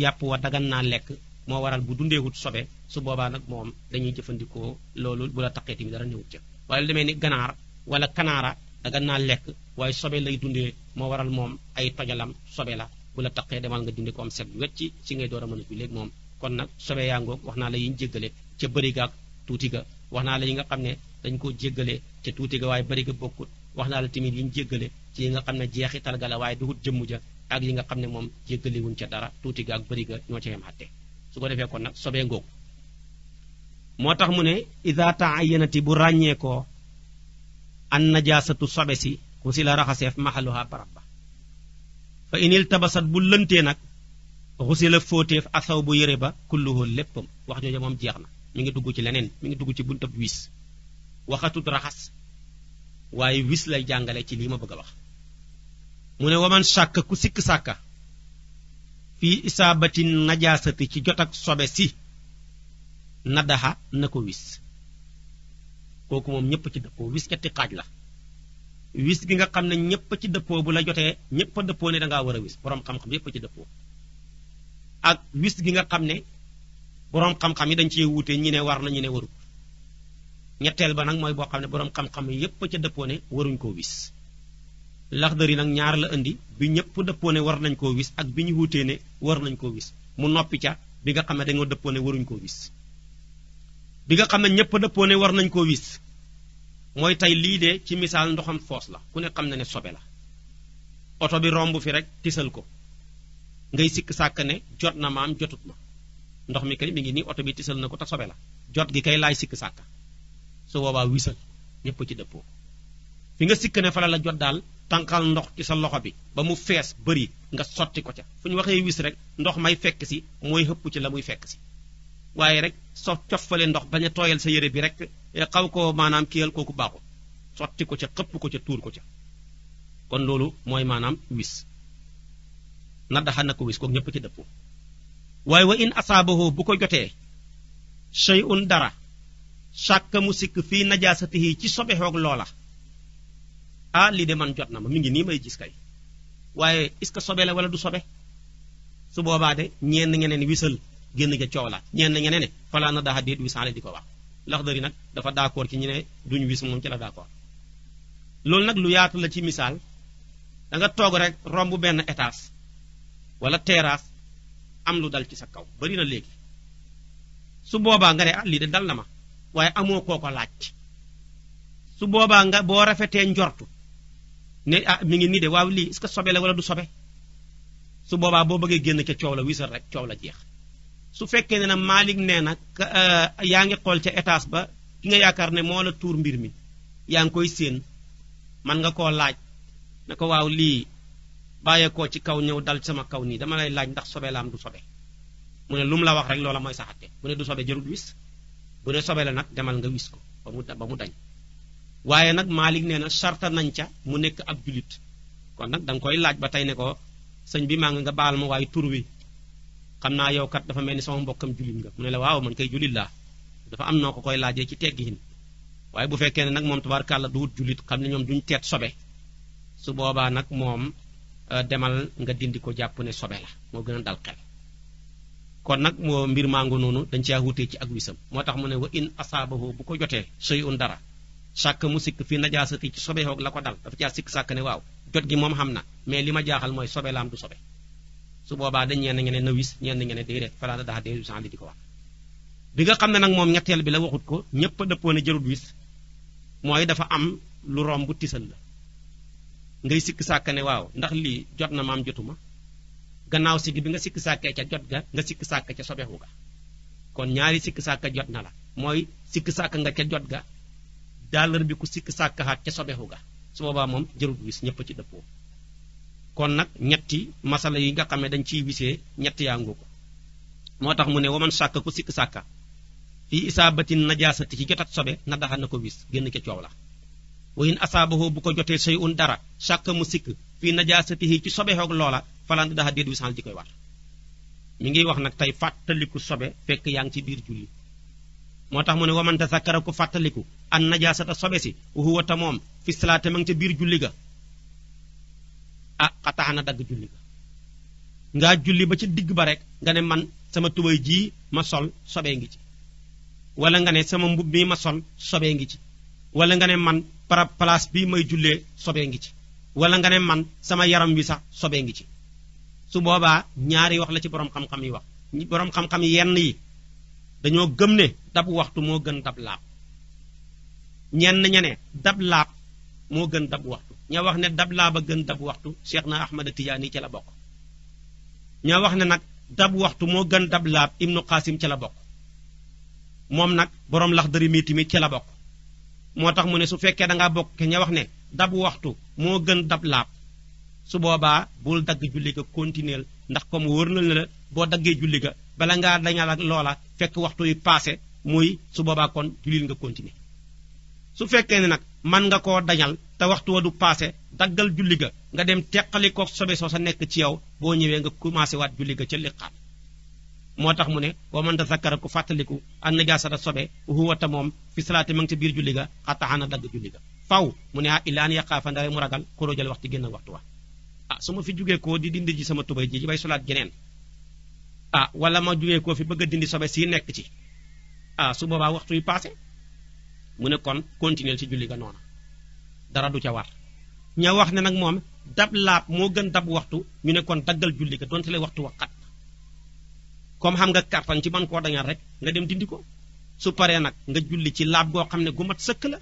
yàpp wa dagan naa lekk moo waral bu dundeewut sobe su boobaa nag moom dañuy jëfandikoo loolu bu la taqee tamit dara néewut ca waaye lu demee ni ganaar wala kanaara dagan naa lekk waaye sobe lay dundee moo waral moom ay tojalam sobe la bu la taqee demal nga dindi ko am set wecc ci ngay door a mën a julli ak moom kon nag sobe yaa ngoog wax naa la yiñ jéggale ca bëri ga ak tuuti ga wax naa la yi nga xam ne dañ ko jéggale ca tuuti ga waaye bëri ga bokkut wax naa la tamit yiñ jéggale ci yi nga xam ne jeexital ga la waaye duhut jëmm ja ak yi nga xam ne moom jéggalewuñ ca dara tuuti ga ak bëri ga ñoo ca yem xatte su ko defee kon nag sobee ngoog moo tax mu ne ida ta'ayyanati bu ràññee ko an najasatu sobe si ku si la raxaseef mahaluha barab ba fa inil tabasat bu lëntee nag xusi la fóoteef asaw bu yëre ba kulluhu léppam wax jooja moom jeex na mi ngi dugg ci leneen mi ngi dugg ci buntab wis waxatut raxas waaye wis lay jàngale ci lii ma bëgg a wax mu ne waman sàkka ku sikk sàkka fii isaabati najaasati ci jot ak sobe si nadaxa na ko wis kooku moom ñëpp ci dëppoo wis ñetti xaaj la wis gi nga xam ne ñëpp ci dëppoo bu la jotee ñëpp a dëppoo ne dangaa war a wis boroom xam-xam yëpp ci dëppoo ak wis gi nga xam ne boroom xam-xam yi dañ cee wuute ñi ne war na ñi ne warut ñetteel ba nag mooy boo xam ne boroom xam-xam yi yëpp ca dëppoo ne waruñ koo wis Laxdari nag ñaar la indi bi ñëpp dëppoo ne war nañ koo wis ak bi ñu wuutee ne war nañ koo wis mu noppi ca bi nga xam ne dañoo dëppoo ne waruñ koo wis bi nga xam ne ñëpp dëppoo ne war nañ koo wis mooy tey lii de ci misaal ndoxam foos la ku ne xam na ne sobe la oto bi romb fi rek tisal ko ngay sikk sàkk ne jot na maam jotut ma ndox mi kay mi ngi nii oto bi tisal na ko te sobe la jot gi kay laay sikk sàkk su boobaa wisal ñëpp ci dëppoo fi nga sikk ne fa la jot daal tànqal ndox ci sa loxo bi ba mu fees bëri nga sotti ko ca fu ñu waxee wis rek ndox may fekk si mooy xëpp ci la muy fekk si waaye rek so cofale ndox bañ a tooyal sa yére bi rek xaw ko maanaam kiyal kooku baaxul sotti ko ca xëpp ko ca tuur ko ca kon loolu mooy maanaam wis na daxa na ko wis kooku ñëpp ci dëppoo waaye wa in asaabahu bu ko jotee shay'un dara shakka mu sikk fii najaasatihi ci sobe xoog loola ah lii de man jot na ma mi ngi nii may gis kay waaye est-ce que sobe la wala du sobe su boobaa de ñenn ñeneen wisal génn ca coow la ñenn ñeneen ne falaa na daxa déet wisaale di ko wax Laxdari nag dafa d'accord ci ñu ne duñu wis moom ci la d'accord loolu nag lu yaatu la ci misaal da nga toog rek romb benn étage wala terrasse am lu dal ci sa kaw bari na léegi su boobaa nga ne ah lii de dal na ma waaye amoo koo ko laaj su boobaa nga boo rafetee njortu ne ah mi ngi nii de waaw lii est-ce que sobe la wala du sobe su boobaa boo bëggee génn ca coow la wisal rek coow la jeex su fekkee ne na Malik nee na yaa ngi xool ca étage ba ki nga yaakaar ne moo la tuur mbir mi yaa ngi koy séen man nga koo laaj ne ko waaw lii bàyyeekoo ci kaw ñëw dal sama kaw nii dama lay laaj ndax sobe la am du sobe mu ne lu mu la wax rek loola mooy saxatte bu ne du sobe jarut wis bu ne sobe la nag demal nga wis ko ba mu dañ waaye nag Malik nee na sarta nañ ca mu nekk ab julit kon nag da nga koy laaj ba tey ne ko sëñ bi maa nga baal ma waaye tur wi xam naa yow kat dafa mel ni sama mbokkam julit nga mu ne la waaw man kay julit laa dafa am noo ko koy laajee ci teggiin waaye bu fekkee ne nag moom tabaarkàlla du wut julit xam ne ñoom duñ teet sobe su boobaa nag moom demal nga dindi ko jàpp ne sobe la moo gën a dal xel kon nag moo mbir mango noonu dañ caa wutee ci ak wisam moo tax mu ne wa in asaabahu bu ko jotee shay'un dara sàkk mu sikk fii najaasati ci sobe xoog la ko dal dafa caa sikk sàkk ne waaw jot gi moom xam na mais li ma jaaxal mooy sobe la am du sobe su boobaa dañ ñenn ngeen na wis ñenn ngeen déedéet falaata daxa dee wisan li di ko wax bi nga xam ne nag moom ñetteel bi la waxut ko ñëpp a dëppoo ne jarut wis mooy dafa am lu romb tisal la ngay sikk sàkk ne waaw ndax lii jot na maam jotuma gannaaw si gi bi nga sikk sàkkee ca jot ga nga sikk sàkk ca sobeexu ga kon ñaari sikk sàkk jot na la mooy sikk sàkk nga ca jot ga daalar bi ku sikk sàkkaxaat ca sobeexu ga su boobaa moom jarut wis ñëpp ci dëppoo kon nag ñetti masala yi nga xam ne dañ ciy wisee ñetti yaa ngoo ko moo tax mu ne waman sàkk ku sikk sàkka fii isaabatin najaasati ci jotat sobe na daxa na ko wis génn ca coow la wa in asaabahu bu ko jotee shay'un dara sàkk mu sikk fii najaasatihi ci sobe xoog loola falan daxa déet wisal di koy war mi ngi wax nag tey fàttaliku sobe fekk yaa ngi ci biir julli moo tax mu ne waman tazakkara ku fàttaliku an najaasata sobe si huwa ta moom fi salaate ma ngi ca biir julli ga ah xataa na dagg julli ga ngaa julli ba ci digg ba rek nga ne man sama tubay jii ma sol sobee ngi ci wala nga ne sama mbub mi ma sol sobee ngi ci wala nga ne man place bi may jullee sobee ngi ci wala nga ne man sama yaram wi sax sobee ngi ci su boobaa ñaari wax la ci borom xam-xam yi wax borom xam-xam yenn yi dañoo gëm ne dab waxtu moo gën dab laab ñenn ña ne dab laab moo gën dab waxtu ña wax ne dab laab a gën dab waxtu Cheikh na Ahmada Tijaani ca la bokk ña wax ne nag dab waxtu moo gën dab laab Ibnu Qasim ca la bokk moom nag borom Laxdari mi tamit ca la bokk moo tax mu ne su fekkee da ngaa bokk ña wax ne dab waxtu moo gën dab laab su boobaa bul dagg julli ga continuer ndax comme wóor na la boo daggee julli ga bala ngaa dañal ak loola fekk waxtu yi passé muy su boobaa kon jullil nga continuer su fekkee ne nag man nga koo dañal te waxtu wa du passé daggal julli ga nga dem teqali ko sobe soo sa nekk ci yow boo ñëwee nga commencé waat julli ga ca liqaam moo tax mu ne wa man tazakkara ku fàttaliku an najaasata sobe huwa ta moom fi salaati ma ngi ca biir julli ga xataxana dagg julli ga faw mu ne ilaan yaqaafa ndare mu ragal xuróojal waxtu génn waxtu wa su ma fi jugee koo di dindi ji sama tubay ji bay solaat geneen wala ma jugee koo fi bëgg a dindi sobe si nekk ci su boobaa waxtu yi passé mu ne kon continuer ci julli ga noona dara du ca war ña wax ne nag moom dab laab moo gën dab waxtu ñu ne kon daggal julli ga donte le waxtu waxat comme xam nga kartan ci man koo dañal rek nga dem dindi ko su paree nag nga julli ci laab goo xam ne gu mat sëkk la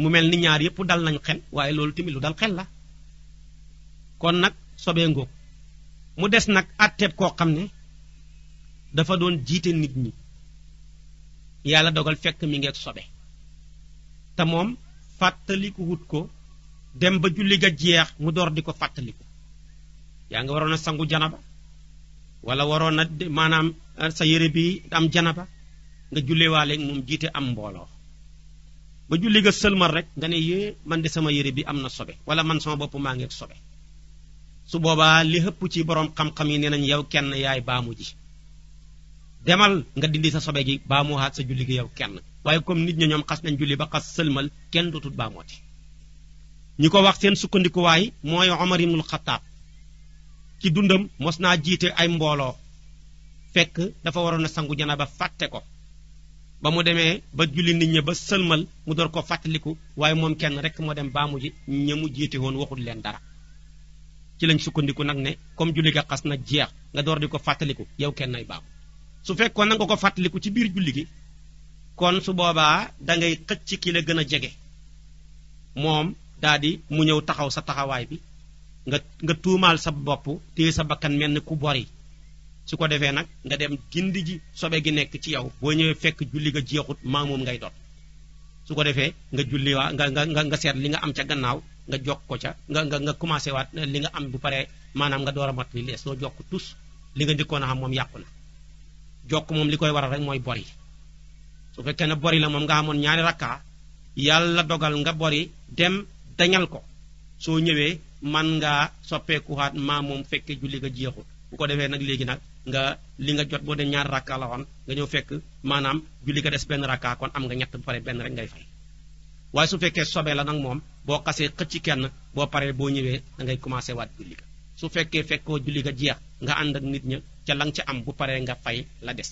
mu mel ni ñaar yëpp dal nañ xel waaye loolu tamit lu dal xel la kon nag sobee ngoog mu des nag atteeb koo xam ne dafa doon jiite nit ñi yàlla dogal fekk mi ngeeg sobe te moom fàttaliku wut ko dem ba julli ga jeex mu door di ko fàttaliku yaa nga waroon a sangu janaba wala waroon a maanaam sa yére bi am janaba nga jullewaale moom jiite am mbooloo ba julli ga sëlmal rek nga ne yée man de sama yére bi am na sobe wala man sama bopp maa ngeeg sobe su boobaa li hëpp ci borom xam-xam yi nee nañ yow kenn yaay baamu ji demal nga dindi sa sobe gi baamu haat sa julli gi yow kenn waaye comme nit ñi ñoom xas nañ julli ba xas sëlmal kenn dootul baamooti ñi ko wax seen sukkandikuwaay mooy Omar ibnul Xattaab ci dundam mos naa jiite ay mbooloo fekk dafa waroon a sangu janaba fàtte ko ba mu demee ba julli nit ñi ba sëlmal mu door ko fàttaliku waaye moom kenn rek moo dem baamu ji ña mu jiite woon waxul leen dara ci lañ sukkandiku nag ne comme julli ga xas na jeex nga door di ko fàttaliku yow kenn ay baamu su fekkoon na nga ko fàttaliku ci biir julli gi kon su boobaa dangay xëcc ki la gën a jege moom daldi mu ñëw taxaw sa taxawaay bi nga tuumaal sa bopp téye sa bakkan mel ni ku bori su ko defee nag nga dem gindi ji sobe gi nekk ci yow boo ñëwee fekk julli ga jeexut maa moom ngay dot su ko defee nga julli waa nga seet li nga am ca gannaaw nga jokk ko ca nga commencé waat li nga am bu paree maanaam nga door a mat li lees soo jokk tus li nga njëkkoon a xam moom yàqu na jokk moom li koy waral rek mooy bori su fekkee ne bori la moom nga amoon ñaari rakkaa yàlla dogal nga bori dem dañal ko soo ñëwee man ngaa soppeekuwaat maa moom fekkee julli ga jeexul bu ko defee nag léegi nag nga li nga jot boo de ñaari rakkaa la woon nga ñëw fekk maanaam julli ga des benn rakkaa kon am nga ñett bu pare benn rek ngay fay waaye su fekkee sobee la nag moom boo xasee xëcc kenn boo paree boo ñëwee da ngay commencé waat julli ga su fekkee fekkoo julli ga jeex nga ànd ak nit ña ca la nga ca am bu paree nga fay la des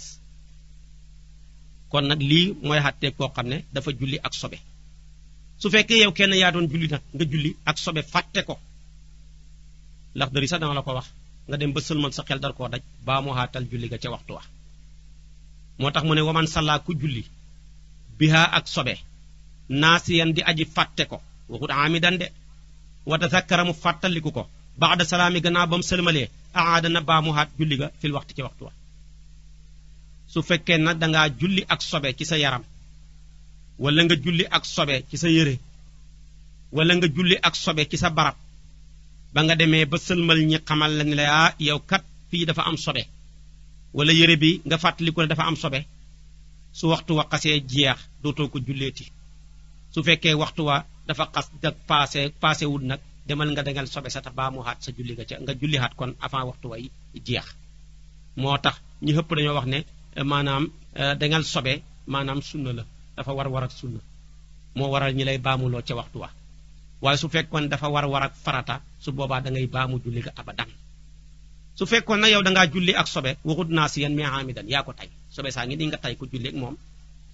kon nag lii mooy xàttee koo xam ne dafa julli ak sobe su fekkee yow kenn yaa doon julli nag nga julli ak sobe fàtte ko ndax dari sax dama la ko wax nga dem ba sëlmal sa xel dar koo daj baa mu xaatal julli ga ca waxtu wa moo tax mu ne waman salla ku julli biha ak sobe naasiyan di aji fàtte ko waxut amidan de wa tazakkara mu fàttaliku ko ba'da salaami gannaaw ba mu sëlmalee aada na baa mu xaat julli ga fil waxtu ca waxtu wa su fekkee nag dangaa julli ak sobe ci sa yaram wala nga julli ak sobe ci sa yére wala nga julli ak sobe ci sa barab ba nga demee ba sëlmal ñi xamal la ne la yow kat fii dafa am sobe wala yére bi nga fàttaliku ne dafa am sobe su waxtu wa xasee jeex dootoo ko julleeti su fekkee waxtu wa dafa xas da passé wut nag demal nga dangal sobe sa ta baa mu xaat sa julli ga ca nga julli xaat kon avant waxtu way jeex moo tax ñi xëpp dañoo wax ne maanaam dangal sobe maanaam sunna la dafa war ak sunna moo waral ñi lay baamuloo ca waxtu wa waaye su fekkoon dafa war ak farata su boobaa da ngay baamu julli ga abadan su fekkoon na yow dangaa julli ak sobe waxut naa si yan mais amidan yaa ko tay sobe saa ngi di nga tay ko julli ak moom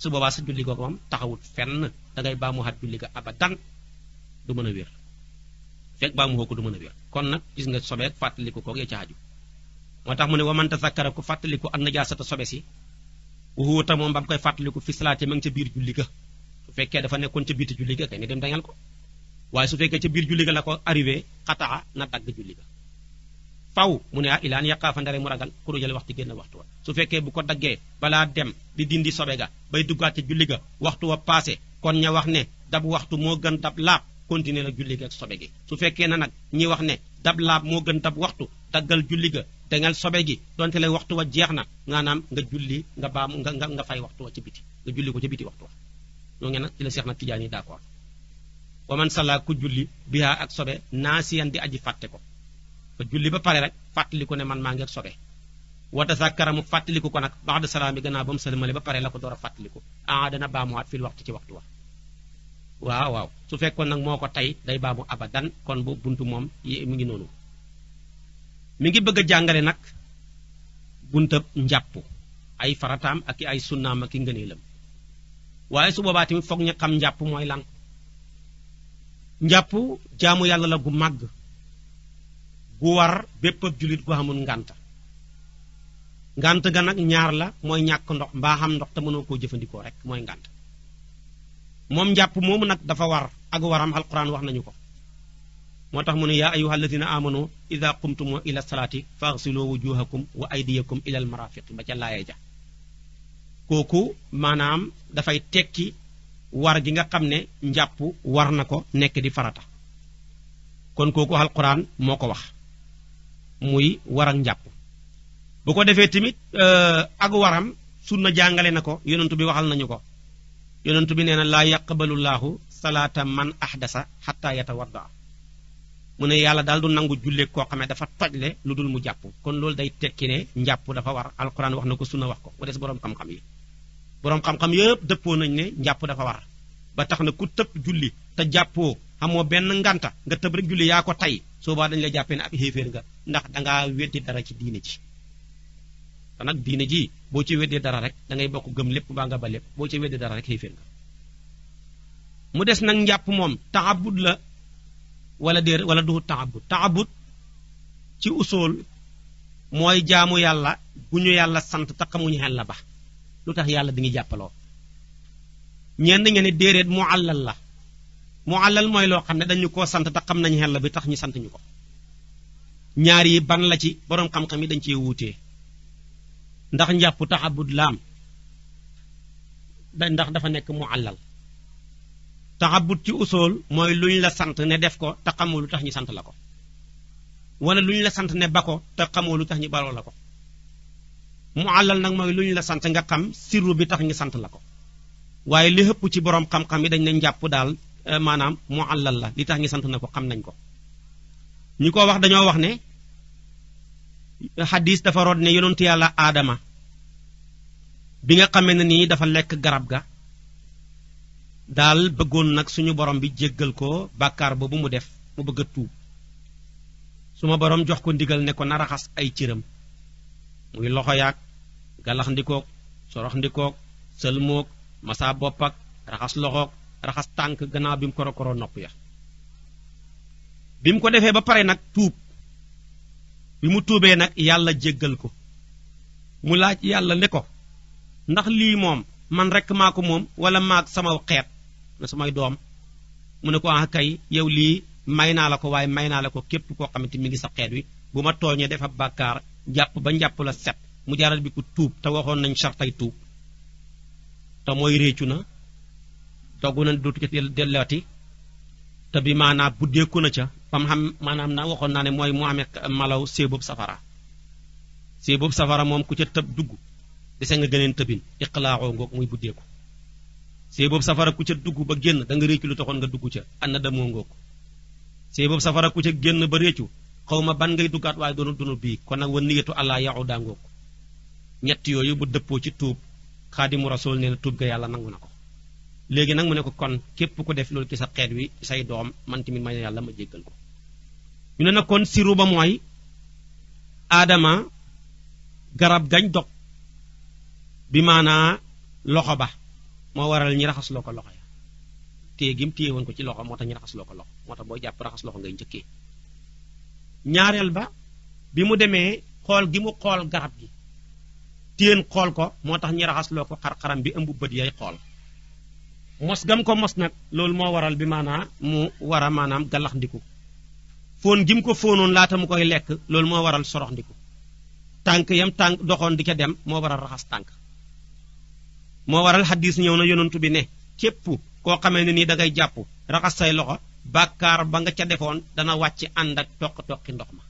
su boobaa sa julli googu moom taxawut fenn da ngay baamu xat julli ga abadan du mën a wér fekk baamu xoo ko du mën a wér kon nag gis nga sobe ak fàttaliku koog ya ca aju moo tax mu ne waman tazakkara ku fàttaliku an najaasata sobe si wuuta moom ba mu koy fàttaliku fi salaati ma ngi ca biir julli ga su fekkee dafa nekkoon ca biiti julli ga kay ne dem dañal ko waaye su fekkee ca biir julli ga la ko arrivé xataa na dagg julli ga faw mu ne ilaan yaqaafa ndare mu ragal xurujal waxtu génn waxtu wa su fekkee bu ko daggee balaa dem di dindi sobe ga bay duggaat ca julli ga waxtu wa passé kon ña wax ne dab waxtu moo gën dab laab continuer la julli ga ak sobe gi su fekkee na nag ñi wax ne dab laab moo gën dab waxtu daggal julli ga dangal sobe gi donte lay waxtu wa jeex na maanaam nga julli nga baam nga fay waxtu wa ci biti nga julli ko ca biti waxtu wa ñoo ngi nag ci la Seex na Tijaan yi d'accord wa man salla ku julli biha ak sobe naasiyan di aji fàtte ko fa julli ba pare rek fàttali ko ne man maa ngi ak sobe wa tazakkara mu fàttaliku ko nag ba'da salaam bi gannaaw ba mu sëlmale ba pare la ko door a fàttaliku dana baamuwaat fil waxtu ci waxtu wa waaw su fekkoon nag moo ko tey day baamu abadan kon bu buntu moom mi ngi noonu mi ngi bëgg a jàngale nag buntab njàpp ay farataam ak ay sunnaam ak i ngëneelam waaye su boobaa tamit foog ñu xam njàpp mooy lan njàpp jaamu yàlla la gu màgg gu war bépp ab jullit gu xamul ngànt ga nag ñaar la mooy ñàkk ndox mbaa xam ndox te mënoo koo jëfandikoo rek mooy ngànt moom njàpp moomu nag dafa war ak waram alquran wax nañu ko moo tax mu ne yaa ayyuha alladina amanu ida qumtum ila salaati faghsilu wujuhakum wa aydiyakum ila al marafiqi ba ca laaya ja kooku maanaam dafay tekki war gi nga xam ne njàpp war na ko nekk di farata kon kooku alquran moo ko wax muy war ak njàpp bu ko defee tamit ak waram sunna jàngale na ko yonentu bi waxal nañu ko yonentu bi nee na laa yaqbalu llaahu salaata man ahdasa xatta yatawadda mu ne yàlla daal du nangu jullee koo xam ne dafa tojle lu dul mu jàpp kon loolu day tekki ne njàpp dafa war alquran wax na ko sunna wax ko mu des boroom xam-xam yi boroom xam-xam yëpp dëppoo nañ ne njàpp dafa war ba tax na ku tëb julli te jàppoo xamoo benn nganta nga tëb rek julli yaa ko tay soobaa dañu la jàppee ne ab xéeféer nga ndax dangaa weddi dara ci diine ji te nag diine ji boo ci weddee dara rek da ngay bokk gëm lépp baa nga ba lépp boo ci weddee dara rek xéeféer nga mu des nag njàpp moom taabud la wala déer wala du taabud ci usool mooy jaamu yàlla gu ñu yàlla sant te xamuñu xel la ba lu tax yàlla di ngi jàppaloo ñenn ngeen ne déeréet mu àllal mooy loo xam ne dañu koo sant te xam nañu xel la bi tax ñu sant ñu ko ñaar yi ban la ci boroom xam-xam yi dañ cee wuutee ndax njàpp taabud laam ndax dafa nekk mu àllal taabud ci usool mooy luñ la sant ne def ko te xamoo lu tax ñu sant la ko wala luñ la sant ne ba ko te xamoo lu tax ñu baloo la ko mu àllal nag mooy luñ la sant nga xam sirru bi tax ñu sant la ko waaye li ëpp ci boroom xam-xam yi dañ ne njàpp daal maanaam mu àllal la li tax ñu sant na ko xam nañ ko ñi ko wax dañoo wax ne xadis dafa root ne yonentu yàlla aadama bi nga xamee ne nii dafa lekk garab ga daal bëggoon nag suñu borom bi jéggal ko bàkkaar boobu mu def mu bëgg a tuub suma borom jox ko ndigal ne ko na raxas ay cëram muy loxo yaag galax ndikoog sorox ndikoog sëlmoog masa bopp ak raxas loxoog raxas tànk gannaaw bi mu korokoro nopp ya bi mu ko defee ba pare nag tuub bi mu tuubee nag yàlla jéggal ko mu laaj yàlla ne ko ndax lii moom man rekk maa ko moom wala maag sama xeet na samay doom mu ne ko ah kay yow lii may naa la ko waaye may naa la ko képp koo xamante mi ngi sa xeet wi bu ma tooñee defa bàkkaar jàpp ba njàpp la set mu jaaral bi ko tuub te waxoon nañ sartay tuub te mooy réccu na doggu na dootu ca dellooti te bi maanaam buddeeku na ca fam xam maanaam na waxoon naa ne mooy mu amee malaw séeboobu safara moom ku ca tëb dugg dese nga gëneen tëbin iqlaaxoo ngoog muy buddeeku séeboobu safara ku ca dugg ba génn da nga réccu lu taxoon nga dugg ca ànd damoo ngoog séeboobu safara ku ca génn ba réccu xaw ma ban ngay duggaat waaye doonu bii kon nag wa niyatu allah yaxu daa ngoog ñett yooyu bu dëppoo ci tuub xaadimu rasul nee na tuub ga yàlla nangu na ko léegi nag mu ne ko kon képp ku def loolu ci sa xeet wi say doom man tamit may na yàlla ma jéggal ko ñu ne nag kon siru ba mooy aadama garab gañ dog bi maanaa loxo ba moo waral ñi raxas loo ko loxo ya téye gim téye woon ko ci loxo moo tax ñi raxas loo ko loxo moo tax booy jàpp raxas loxo ngay njëkkee ñaareel ba bi mu demee xool gi mu xool garab gi téen xool ko moo tax ñi raxas loo ko xar-xaram bi ëmb bët yay xool mos gam ko mos nag loolu moo waral bi maanaa mu war a maanaam galax ndiku fóon gi mu ko fóonoon laata mu koy lekk loolu moo waral sorox ndiku tànk yam tànk doxoon di ca dem moo waral raxas tànk moo waral xaddiis ñëw na yonantu bi ne képp koo xamee ne nii da ngay jàpp raxas say loxo bàkkaar ba nga ca defoon dana wàcc ànd ak toq-toqi ndox ma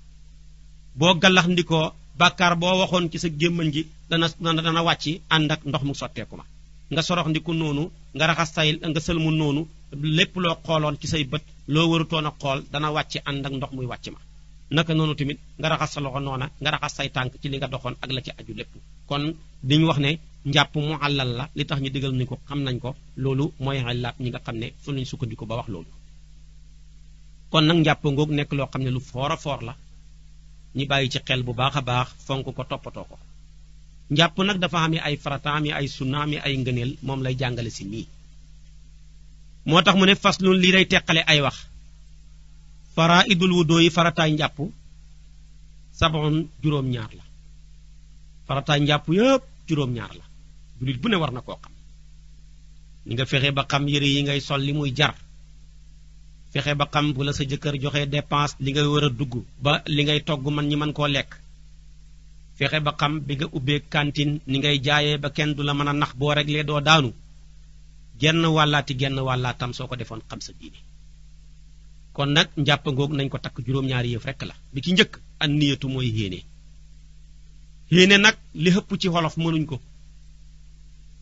boo galax ndikoo bàkkaar boo waxoon ci sa gémmañ gi dana wàcc ànd ak ndox mu sotteeku ma nga sorox ndiku noonu nga raxas say nga sëlmu noonu lépp loo xooloon ci say bët loo warutoon a xool dana wàcc ànd ak ndox muy wàcc ma naka noonu tamit nga raxas sa loxo noona nga raxas say tànk ci li nga doxoon ak la ci aju lépp kon diñu wax ne njàpp mu àllal la li tax ñu digal ni ko xam nañ ko loolu mooy xalaat ñi nga xam ne fu lañ sukkandiku ba wax loolu kon nag njàpp ngoog nekk loo xam ne lu foor a foor la ñi bàyyi ci xel bu baax a baax fonk ko toppatoo ko njàpp nag dafa am ay farata am ay sunna am ay ngëneel moom lay jàngale si nii moo tax mu ne faslun lii day teqale ay wax faraidul wudu yi farataay njàpp sab'un juróom-ñaar la farataay njàpp yëpp juróom-ñaar la jullit bu ne war na koo xam ni nga fexe ba xam yëre yi ngay sol li muy jar fexe ba xam bu la sa jëkkër joxe dépense li ngay war a dugg ba li ngay togg man ñi mën koo lekk fexe ba xam bi nga ubbee cantine ni ngay jaayee ba kenn du la mën a nax boo réglé doo daanu genn wàllaatam soo ko defoon xam sa diine kon nag njàpp ngoog nañ ko takk juróom-ñaari yëf rekk la bi ci njëkk an niyatu mooy yéene nag li hëpp ci xolof mënuñ ko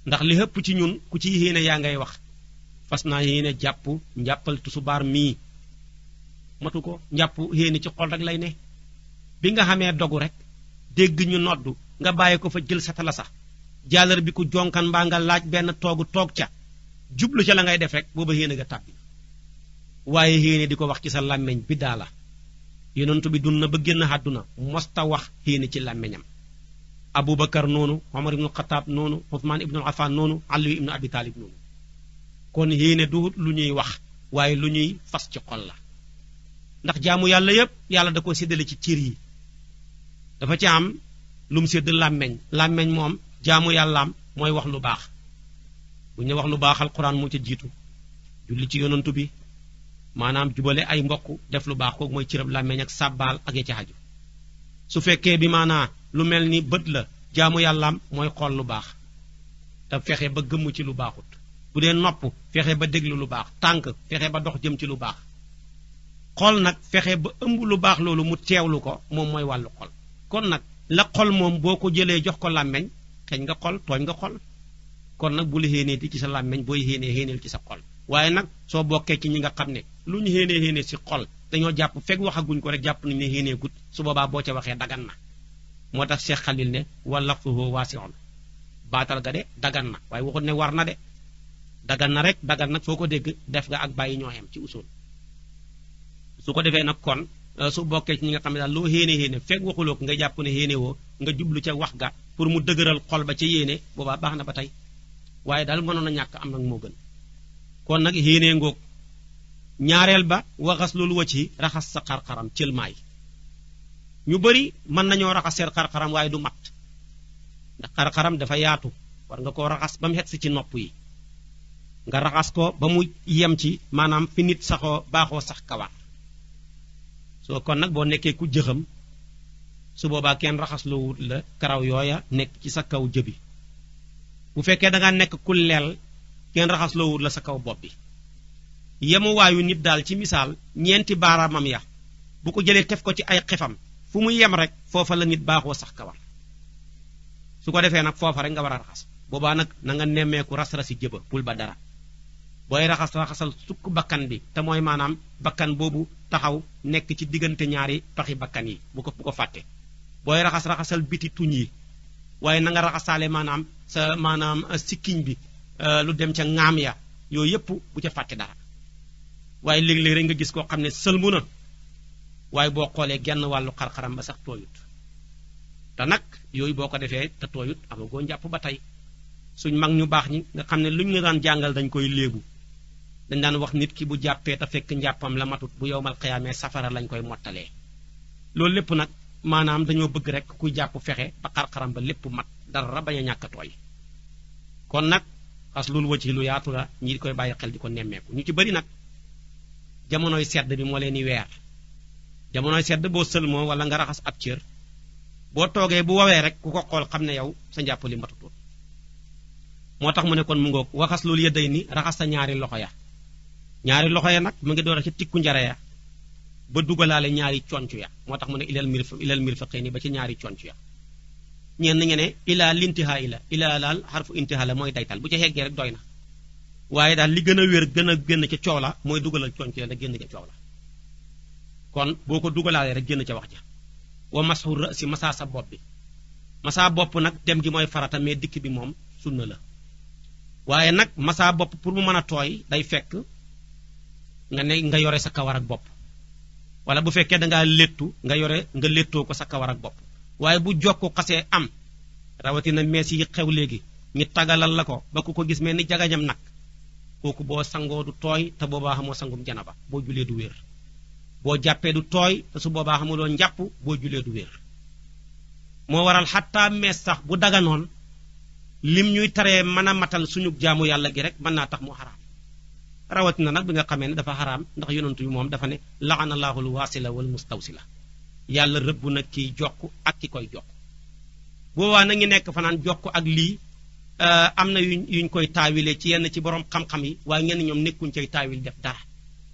ndax li hëpp ci ñun ku ci yéene yaa ngay wax fas naa yéene jàpp njàppal tusubaar mii matu ko njàpp yéene ci xol rek lay ne bi nga xamee dogu rek dégg ñu noddu nga bàyyi ko fa jël satala sax jàllar bi ku jonkan mbaa nga laaj benn toogu toog ca jublu ca la ngay def rek booba yéene nga tàbbi waaye yéene di ko wax ci sa làmmeñ biddaa la yonent bi dund na ba génn àdduna mosta wax yéene ci làmmeñam Abubakar noonu Omar ibnu Xataab noonu Usmaan ibnu Affaan noonu Ali ibnu Abi Taalib noonu kon yéene du lu ñuy wax waaye lu ñuy fas ci xol la ndax jaamu yàlla yépp yàlla da ko séddale ci cër yi dafa ci am lu mu sédd làmmeñ moom jaamu yàllaam mooy wax lu baax bu ñu wax lu baax alquran moo ca jiitu julli ci yonantu bi maanaam jubale ay mbokk def lu baax kooku mooy cërëb làmmeñ ak sàbbaal ak ya ci xaju su fekkee bi maanaa lu mel ni bët la jaamu yàllaam mooy xool lu baax te fexe ba gëmm ci lu baaxut bu dee nopp fexe ba déglu lu baax tànk fexe ba dox jëm ci lu baax xol nag fexe ba ëmb lu baax loolu mu teewlu ko moom mooy wàllu xol kon nag la xol moom boo ko jëlee jox ko làmmeñ xeñ nga xol tooñ nga xol kon nag bu la xéenee ci sa làmmeñ booy xéeneel ci sa xol waaye nag soo bokkee ci ñi nga xam ne lu ñu xéenee ci xol dañoo jàpp fekk waxaguñ ko rek jàpp nañu ne xéenee gut su boobaa boo ca waxee dagan na moo tax Cheikh Khalil ne wallaftuhu waasi'un baatal ga de dagan na waaye waxut ne war na de dagan na rek dagan nag foo ko dégg def nga ak bàyyi ñoo xem ci usul su ko defee nag kon su bokkee ci ñi nga xam ne daal loo xéene fekk waxuloo ko nga jàpp ne xéene woo nga jublu ca wax ga pour mu dëgëral xol ba ca yéene boobaa baax na ba tey waaye daal mënoon a ñàkk am nag moo gën kon nag xéene ngoog ñaareel ba waxas loolu wa ci raxas sa xar-xaram cëlmaay ñu bari mën nañoo raxas seen xar-xaram waaye du mat ndax xar-xaram dafa yaatu war nga koo raxas ba mu xet si ci nopp yi nga raxas ko ba mu yem ci maanaam fi nit saxoo baaxoo sax kawar soo kon nag boo nekkee ku jëxam su boobaa kenn raxas loo wut la karaw yooya nekk ci sa kaw jëbi bu fekkee dangaa nekk ku leel kenn raxas loo wut la sa kaw bopp bi yemu waayu nit daal ci misaal ñeenti baaraamam ya bu ko jëlee tef ko ci ay xefam fu mu yem rek foofa la nit baaxoo sax kawar su ko defee nag foofa rek nga war a raxas boobaa nag na nga nemmeeku ras-rasi jëba bul ba dara booy raxasal sukk bakkan bi te mooy maanaam bakkan boobu taxaw nekk ci diggante ñaari paxi bakkan yi bu ko fàtte booy raxasal biti tuñ yi waaye na nga raxasaale maanaam sa maanaam sikkiñ bi lu dem ca ŋaam ya yooyu yëpp bu ca fàtte dara waaye léeg-léeg rek nga gis koo xam ne sëlmu na waaye boo xoolee genn wàllu xar-xaram ba sax tooyut te nag yooyu boo ko defee te tooyut amagoo njàpp ba tey suñ mag ñu baax ñi nga xam ne lu ñu daan jàngal dañ koy léebu dañ daan wax nit ki bu jàppee te fekk njàppam la matut bu yowmal xiyaamee safara lañ koy mottalee loolu lépp nag maanaam dañoo bëgg rek kuy jàpp fexe ba xar-xaram ba lépp mat dara bañ a ñàkk a tooy kon nag xas loolu wëcc lu yaatu la ñi di koy bàyyi xel di ko nemmeeku ñu ci bari nag jamonoy sedd bi moo leen di weer jamonoy sedd boo sëlmoo wala nga raxas ab cër boo toogee bu wawee rek ku ko xool xam ne yow sa njàpp li matutoon moo tax mu ne kon mu ngoog waxas loolu yëdday ni raxas sa ñaari loxo ya nag mu ngi door a ci tikku njare ya ba dugalaale ñaari conc ya moo tax mu ne ilal mirfaqayni ba ci ñaari conc ya ñenn ñe ne ilaa lintihaa ilaa laal xarfu intihaa la mooy daytal bu ca heggee rek doy na waaye daal li gën a wér gën a génn ca coow la mooy dugalal conc ya da génn ca coow la kon boo ko dugalaalee rek génn ca wax ja wa masxu rasi masaa sa bopp bi masaa bopp nag dem gi mooy farata mais dikk bi moom sunna la waaye nag masaa bopp pour mu mën a tooy day fekk nga yore sa kawar ak bopp wala bu fekkee dangaa léttu nga léttoo ko sa kawar ak bopp waaye bu jokku xasee am rawatina mees yi xew léegi ñi tagalal la ko ba ku ko gis mel ni jagañam nag kooku boo sangoo du tooy te boobaa xamoo sangum janaba boo julee du wér boo jàppee du tooy te su boobaa xamuloo njàpp boo julee du wér moo waral xattaa mees sax bu daganoon lim ñuy taree mën a matal suñu jaamu yàlla gi rek mën naa tax mu xaraam rawatina nag bi nga xamee ne dafa xaraam ndax yonentu bi moom dafa ne laanallahul waasila wal mustawsila yàlla rëbb nag kiy jokk ak ki koy jokk boobaa na ngi nekk fanaan jokk ak lii am na yuñ koy taawile ci yenn ci borom xam-xam yi waaye ñenn ñoom nekkuñ cay taawil def dara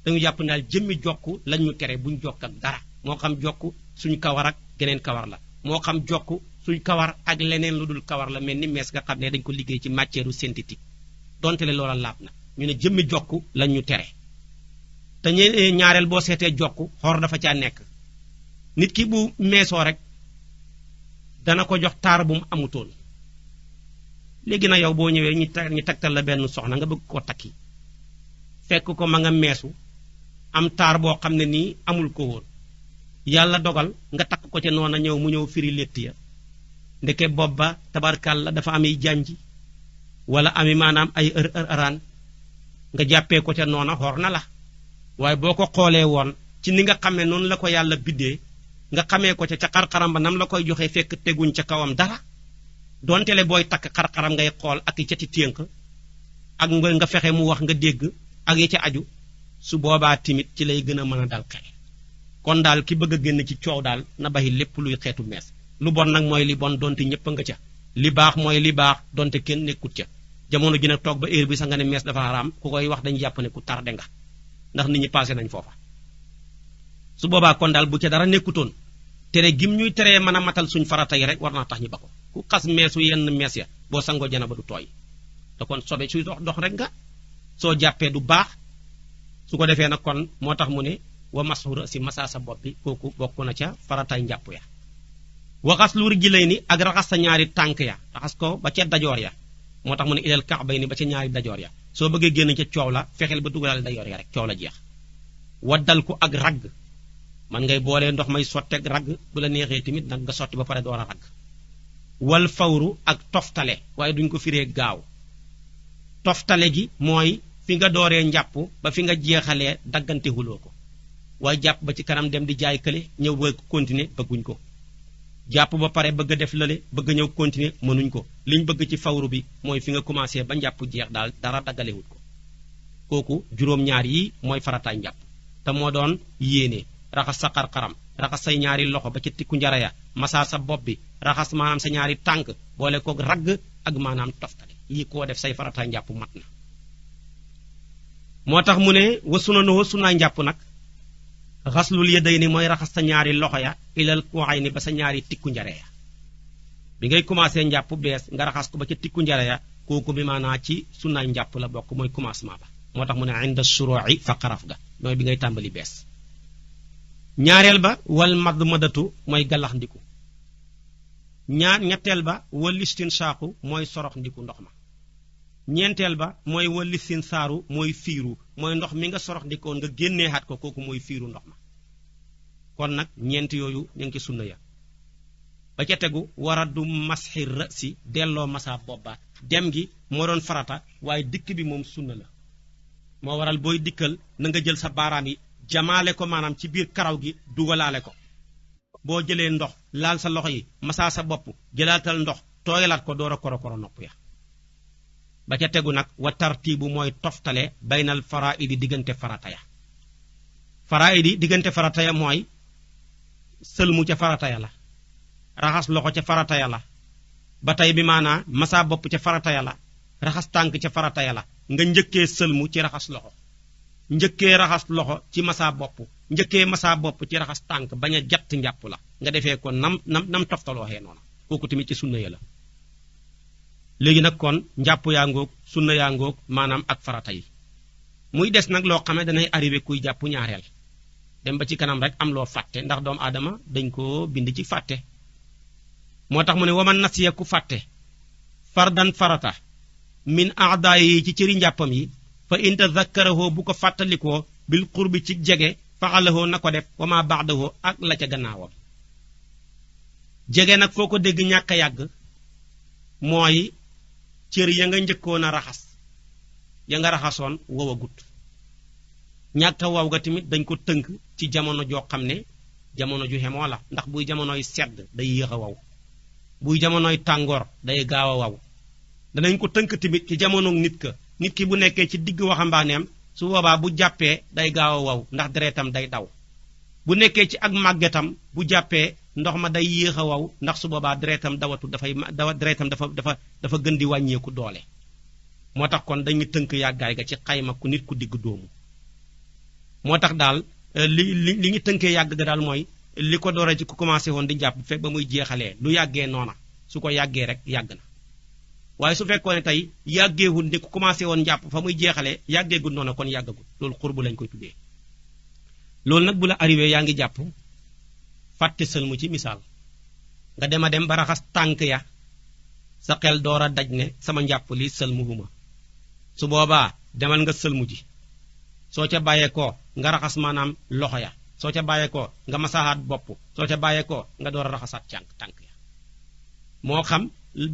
dañu jàpp naal jëmmi jokk lañ ñu tere buñ jokk ak dara moo xam jokk suñ kawar ak geneen kawar la moo xam jokk suñ kawar ak leneen lu dul kawar la mel ni mees nga xam ne dañ ko liggéey ci matière synthétique donte le loola laab na ñu ne jëmmi jokk lañ ñu tere te ñaareel boo seetee jokk xor dafa caa nekk nit ki bu meesoo rek dana ko jox taar bu mu amutoon léegi na yow boo ñëwee ñu tegtal la benn soxna nga bëgg koo takki fekk ko ma nga meesu am taar boo xam ne nii amul ko woon yàlla dogal nga takk ko ca noona ñëw mu ñëw firi létt ya ndeke bopp ba tabarkàlla dafa ami janji wala ami maanaam ay araan nga jàppee ko ca noona xor na la waaye boo ko xoolee woon ci ni nga xamee noonu la ko yàlla biddee nga xamee ko ca xarxaram ba nam la koy joxee fekk teguñ ca kawam dara donte le booy takk xarxaram ngay xool ak i cati ténk ak nga fexe mu wax nga dégg ak yi ca aju su boobaa timit ci lay gën a mën a dal xel kon daal ki bëgg a génn ci coow daal na baxi lépp luy xeetu mees lu bon nag mooy li bon donte ñëpp nga ca li baax mooy li baax donte kenn nekkut ca jamono ji nag toog ba heure bi sax nga ne mees dafa xaraam ku koy wax dañu jàpp ne ku tardé nga ndax nit ñi passé nañ foofa su boobaa kon daal bu ca dara nekkutoon tere gim ñuy teree mën a matal suñ farata yi rek war naa tax ñu ba ko ku xas meesu yenn mees ya boo sangoo jana ba du tooy te kon sobe suy dox rek nga soo jàppee du baax su ko defee nag kon moo tax mu ne wa masxura si masa sa bopp bi kooku bokk na ca faratay njàpp ya waxas lu rijlay ni ak raxas sa ñaari tànk ya raxas ko ba ca dajoor ya moo tax mu ne ilal ka'bay ni ba ca ñaari dajoor ya soo bëggee génn ca coow la fexeel ba dugalal dajoor ya rek coow la jeex waddal ko ak ragg man ngay boolee ndox may sotteeg ragg bu la neexee tamit nag nga sotti ba pare door a ragg wal fawru ak toftale waaye duñ ko firee gaaw toftale gi mooy fi nga dooree njàpp ba fi nga jeexalee daggante huloo ko waaye jàpp ba ci kanam dem di jaay kële ñëw bëgg continuer bëgguñ ko jàpp ba pare bëgg a def lële bëgg ñëw continuer mënuñ ko liñ bëgg ci fawru bi mooy fi nga commencé ba njàpp jeex daal dara daggalewut ko kooku juróom-ñaar yi mooy farataay njàpp te moo doon yéene raxas sa xarxaram raxas say ñaari loxo ba ca tikku njara ya masaa sa bopp bi raxas maanaam sa ñaari tànk boole koog ragg ak maanaam toftale yi koo def say farataay njàpp mat na moo tax mu ne wa sunanoo sunaa njàpp nag xaslul yadayni mooy raxas sa ñaari loxo ya ilal ku'ayni ba sa ñaari tikku njare ya bi ngay commencé njàpp bees nga raxas ko ba ca tikku njare ya kooku bi maanaa ci sunnaay njàpp la bokk mooy commencement ba moo tax mu ne inda shuru'i fa xaraf ga mooy bi ngay tàmbali bees ñaareel ba wal madmadatu mooy galax ndiku ñetteel ba wal istinshaqu mooy sorox ndiku ndox ma ñeenteel ba mooy wal istinsaaru mooy fiiru mooy ndox mi nga sorox ndikoon nga génnee xaat ko kooku mooy fiiru ndox ma kon nag ñeent yooyu ñu ngi ci sunna ya ba ca tegu waradu masxi rasi delloo masa bobba dem gi moo doon farata waaye dikk bi moom sunna la moo waral booy dikkal na nga jël sa baaraam yi jamaale ko maanaam ci biir karaw gi dugalaale ko boo jëlee ndox laal sa loxo yi masa sa bopp jëlaatal ndox tooyalaat ko door a koro nopp ya ba ca tegu nag wa tartiibu mooy toftale baynal faraidi diggante farata ya faraidi diggante farata ya mooy sëlmu ca farata ya la raxas loxo ca farata ya la ba tey bi maanaa masa bopp ca farata ya la raxas tànk ca farata ya la nga njëkkee sëlmu ci raxas loxo njëkkee raxas loxo ci masa bopp njëkkee masa bopp ci raxas tànk bañ a jatt njàpp la nga defee ko nam toftalooxee noonu kooku tamit ci sunna ya la léegi nag kon njàpp yaa ngoog sunna yaa ngoog maanaam ak farata yi muy des nag loo xam ne danay arrivé kuy jàpp ñaareel dem ba ci kanam rek am loo fàtte ndax doomu aadama dañ ko bind ci fàtte moo tax mu ne waman nasiya ku fàtte fardan farata min aada yi ci cëri njàppam yi fa in tazakkarahu bu ko fàttalikoo bil qurbi ci jege fa'alahu na ko def wa ma ba'dahu ak la ca gannaawam jege nag foo ko dégg ñàkk a yàgg mooy cër ya nga njëkkoon a raxas ya nga raxasoon wow a gut ñàkk a waw ga tamit dañ ko tënk ci jamono joo xam ne jamono ju xemoo la ndax buy jamonoy sedd day yéex a waw buy jamonoy tàngoor day gaaw a waw danañ ko tënk tamit ci jamono nit ki bu nekkee ci digg waxambaaneem su boobaa bu jàppee day gaaw a waw ndax deretam day daw bu nekkee ci ak màggetam bu jàppee ndox ma day yéex a waw ndax su boobaa deretam dawatu deretam dafa gën di wàññeeku doole moo tax kon dañu tënk yàggaay ga ci xayma ku nit ku digg doomu moo tax daal li ñu tënkee yàgg ga daal mooy li ko dooree ci ku commencé woon di jàpp fekk ba muy jeexalee lu yàggee noona su ko yàggee rek yàgg na waaye su fekkoon ne tey yàggeewul ni ku commencé woon jàpp fa muy jeexalee yàggeegul noona kon yàggagul loolu xurbu lañ koy tuddee loolu nag bu la arrivé yaa ngi jàpp fàtte sëlmu ci misaal nga dem a dem ba raxas tànk ya sa xel door a daj ne sama njàpp li sëlmuhuma su boobaa demal nga sëlmu ji soo ca bàyyeekoo nga raxas maanaam loxo ya soo ca bàyyeekoo nga masahaat bopp soo ca bàyyeekoo nga door a raxasaat tànk ya moo xam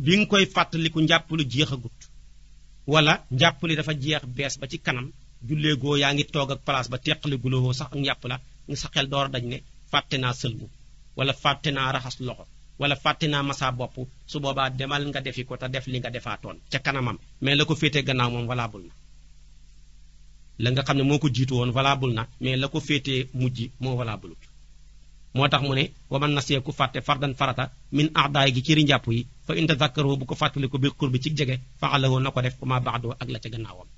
bi nga koy fàttaliku njàpp lu jeexagut wala njàpp li dafa jeex bees ba ci kanam julleegoo yaa ngi toog ak place ba teqali gulóowoo sax ak njàpp la nga sa xel door a daj ne fàtte naa sëlmu wala fàtte naa raxas loxo wala fàtte naa masa bopp su boobaa demal nga defi ko te def li nga defaatoon ca kanamam mais la ko féetee gannaaw moom valable na la nga xam ne moo ko jiitu woon valable na mais la ko féetee mujj moo valable moo tax mu ne waman nasiya ku fàtte fardan farata min aadaay gi ci ri njàpp yi fa in tazakkaru bu ko fàttali ko bil qurbi ci jege fa'alahu na ko def wa ma ba'du ak la ca gannaawam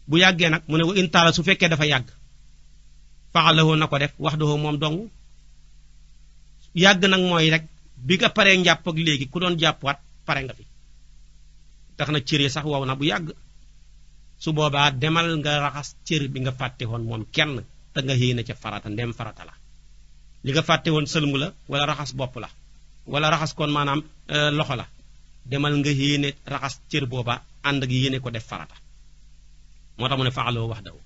bu yàggee nag mu ne wa in taala su fekkee dafa yàgg fa'alahu na ko def wahdahu moom dong yàgg nag mooy rek bi nga paree njàpp ak léegi ku doon jàppaat pare nga fi tax na cër yi sax wow na bu yàgg su boobaa demal nga raxas cër bi nga fàtte woon moom kenn te nga xëy na ca farata ndem farata la li nga fàtte woon sëlmu la wala raxas bopp la wala raxas kon maanaam loxo la demal nga yéene raxas cër booba ànd ak yéene ko def farata moo tax mu ne fa'alahu wahdahu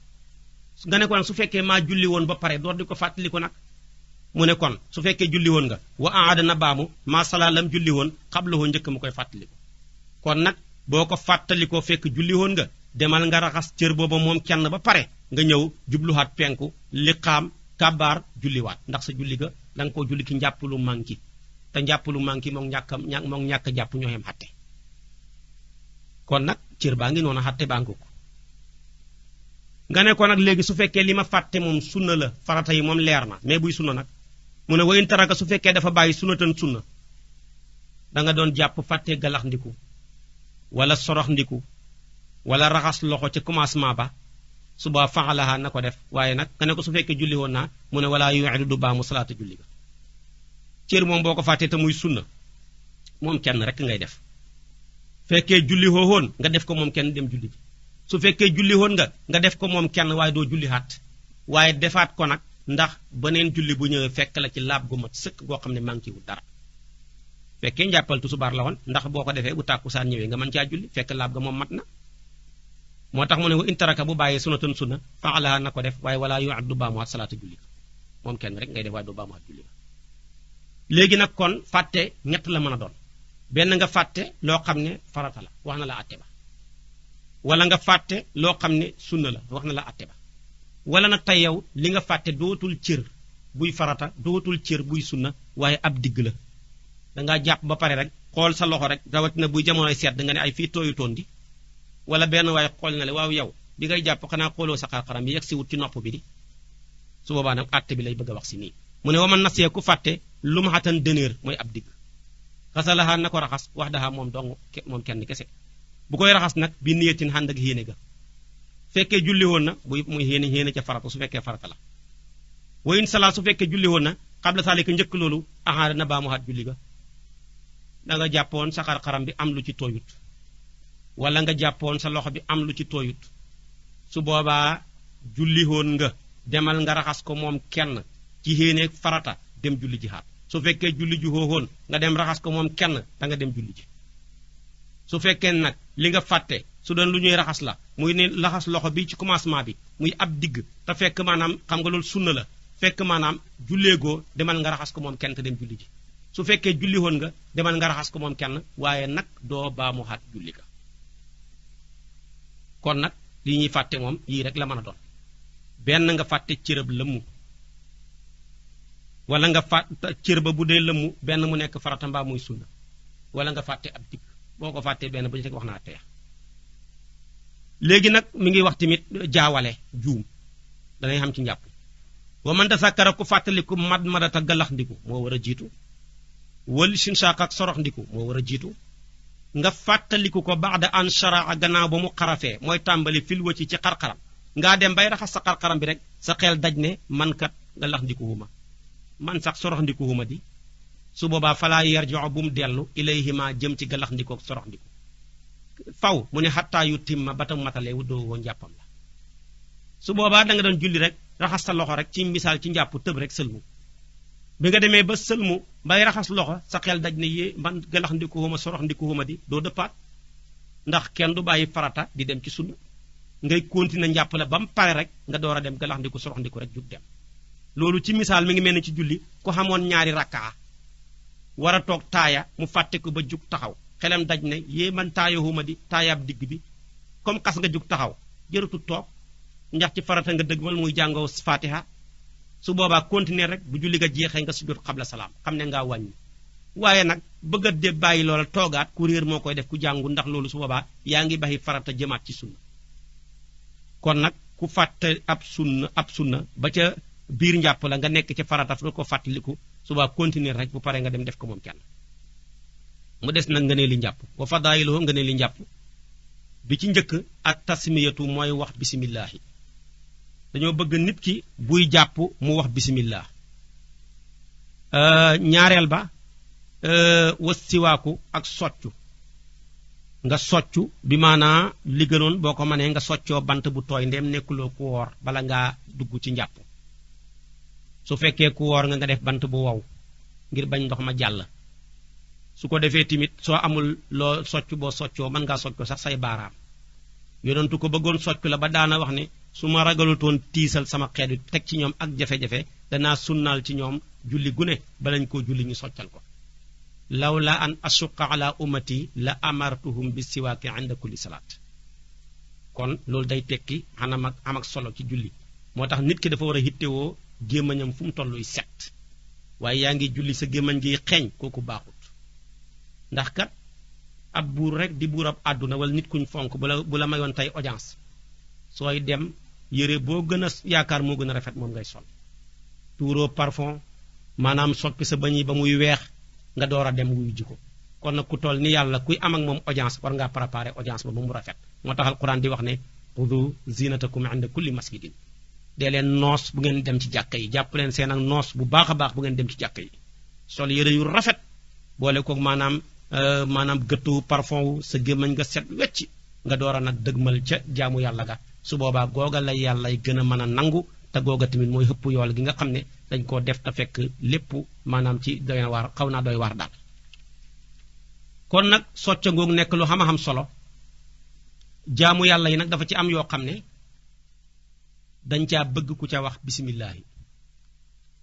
nga ne kon su fekkee maa julli woon ba pare door di ko fàttali ko nag mu ne kon su fekkee julli woon nga wa aada na baamu maa sala lam julli woon xablahu njëkk mu koy fàttaliku kon nag boo ko fàttalikoo fekk julli woon nga demal nga raxas cër booba moom kenn ba pare nga ñëw jubluwaat penku liqaam kabaar julliwaat ndax sa julli ga da nga koo julli ki njàpp lu manki te njàpp lu manki moom ñàkk jàpp ñoo yem xatte kon nag cër baa ngi noonu xatte baa ngi ko nga ne ko nag léegi su fekkee li ma fàtte moom sunna la farata yi moom leer na mais buy sunna nag mu ne wayin taraka su fekkee dafa bàyyi sunnatan sunna da nga doon jàpp fàtte galax ndiku wala sorox ndiku wala raxas loxo ca commencement ba suba fa'alaha na ko def waaye nag nga ne ko su fekkee julli woon naa mu ne wala yu'idu du baamu salaata julli ga cër moom boo ko fàttee te muy sunna moom kenn rek ngay def fekkee julli woon nga def ko moom kenn dem julli su fekkee julli woon nga def ko moom kenn waaye doo julli xaat waaye defaat ko nag ndax beneen julli bu ñëwee fekk la ci laab gu mat sëkk goo xam ne manqué wu dara fekkee njàppal tusubaar la woon ndax boo ko defee bu tàkkusaan ñëwee nga mën caa julli fekk laab ga moom mat na moo tax mu ne wa in taraka bu bàyyee sunnatan sunna fa'alaha na ko def waaye wala yu'ad du baamuwaat salaata julli moom kenn rek ngay def waaye du baamuwaat julli léegi nag kon fàtte ñett la mën a doon benn nga fàtte loo xam ne farata la wax na la àtte ba wala nga fàtte loo xam ne sunna la wax na la àtte ba wala nag tey yow li nga fàtte dootul cër buy farata dootul cër buy sunna waaye ab digg la dangaa jàpp ba pare rek xool sa loxo rek rawatina buy jamonoy sedd nga ne ay fii tooyutoon di wala benn waaye xool na le waaw yow bi ngay jàpp xanaa xooloo sa xar-xaram bi yegg si wut ci nopp bi di su boobaa nag àtte bi lay bëgg a wax si nii mu ne waman nasee ku fàtte lu ma xatan dëneer mooy ab digg xasalaha na ko raxas wax daha moom dong moom kenn kese bu koy raxas nag bi niyetin xànd ak yéene ga fekkee julli woon na bu muy yéene ca farata su fekkee farata la wayin sala su fekkee julli woon na xabla saalika njëkk loolu axaada na baamuwaat julli ga da nga jàppoon sa xar-xaram bi am lu ci tooyut wala nga jàppoon sa loxo bi am lu ci tooyut su boobaa julli woon nga demal nga raxas ko moom kenn ci yéene farata dem julli jihaat su fekkee julli ji xooxoon nga dem raxas ko moom kenn da nga dem julli ji su fekkee nag li nga fàtte su doon lu ñuy raxas la muy ne raxas loxo bi ci commencement bi muy ab digg te fekk maanaam xam nga loolu sunna la fekk maanaam julleegoo demal nga raxas ko moom kenn te dem julli ji su fekkee julli woon nga demal nga raxas ko moom kenn waaye nag doo baamu xaat julli ga kon nag li ñuy fàtte moom yii rek la mën a doon benn nga fàtte cërëb lëmmu wala nga fàtte cër ba bu dee lëmmu benn mu nekk farata mbaa muy sunna wala nga fàtte ab digg boo ko fàttee benn ba ñu teg wax naa teex léegi nag mi ngi wax tamit jaawale juum danay xam ci njàpp wa man tasakkara ku fàttaliku mad madata galax ndiku moo war a jiitu wal sinsaq ak sorox ndiku moo war a jiitu nga fàttaliku ko ba'da an sharaa gannaaw ba mu xarafee mooy tàmbali fil wacci ci xarxaram ngaa dem bay raxas sa xarxaram bi rek sa xel daj ne man kat galax ndiku huma man sax sorox ndiku huma di su boobaa falaa yarji'u bu mu dellu ilayhima jëm ci galax ndikook sorox ndiku faw mu ne xattaa yu timma ba tam matalee wu doo woo njàppam la su boobaa da nga doon julli rek raxas sa loxo rek ci misaal ci njàpp tëb rek sëlmu bi nga demee ba sëlmu bay raxas loxo sa xel daj ne yee man galax ndiku huma sorox ndiku huma di doo dëppaat ndax kenn du bàyyi farata di dem ci sunna ngay continuer njàpp la ba mu pare rek nga door a dem galax ndiku sorox ndiku rek jug dem loolu ci misaal mi ngi mel ni ci julli ku xamoon ñaari rakkaa war a toog taaya mu fàtte ko ba jug taxaw xelam daj ne yée man taayahuma di taayaab digg bi comme xas nga jug taxaw jërëtul toog ndax ci farata nga dëgg wal muy jàngoo fatiha su boobaa continuer rek bu julli nga jeexee nga sujjóot xabla salaam xam ne ngaa wàññi waaye nag bëgg a de bàyyi loola toogaat ku réer moo koy def ku jàngu ndax loolu su boobaa yaa ngi baxi farata jëmaat ci sunna kon nag ku fàtte ab sunna ba ca biir njàpp la nga nekk ci farata fu ko fàttaliku suba continuer rek bu paree nga dem def ko moom kenn mu des nag nga ne li njàpp wa fadaayiluhu nga ne li njàpp bi ci njëkk ak tasmiyatu mooy wax bisimillahi dañoo bëgg nit ki buy jàpp mu wax bisimillah ñaareel ba wassiwaaku ak soccu nga soccu bi maanaa li gënoon boo ko mënee nga soccoo bant bu tooy ndem nekkuloo ku woor bala ngaa dugg ci njàpp su fekkee ku woor nga def bant bu wow ngir bañ ndox ma jàll su ko defee timit soo amul loo socc boo soccoo mën ngaa socc sax say baaraam yonentu ko bëggoon socc la ba daana wax ne su ma ragalutoon tiisal sama xeet wi teg ci ñoom ak jafe-jafe danaa sunnaal ci ñoom julli gune balañ koo julli ñu soccal ko lawla an ashuqa ala ummati la amartuhum bi siwaaki inda kulli salaat kon loolu day tekki xanam ak am ak solo ci julli moo tax nit ki dafa war a hittewoo gémmañam fu mu tolluy set waaye yaa ngi julli sa gémmañ gi xeeñ kooku baaxut ndax kat ab buur rek di buur ab àdduna wala nit kuñ fonk bu la mayoon tey audience sooy dem yére boo gën a yaakaar moo gën a rafet moom ngay sol tuuroo parfum maanaam soppi sa bañ yi ba muy weex nga door a dem wuyu ji ko kon nag ku toll ni yàlla kuy am ak moom audience war ngaa préparer audience ba mu rafet moo tax alquran di wax ne xudu zinatakum inda kulli masjidin dee leen noos bu ngeen dem ci jàkka yi jàpp leen seen ak noos bu baax a baax bu ngeen dem ci jàkka yi sol yére yu rafet boole ko maanaam gëttu parfum wu sa gémmañ nga set wecc nga door a nag dëgmal ca jaamu yàlla ga su boobaa googa lay yàllay gën a mën a nangu te googa tamit mooy xëpp yool gi nga xam ne dañ koo def te fekk lépp maanaam ci doy na waar xaw naa doy waar daal kon nag socca ngoog nekk lu xam-xam solo jaamu yàlla yi nag dafa ci am yoo xam ne dañ caa bëgg ku ca wax bisimillahi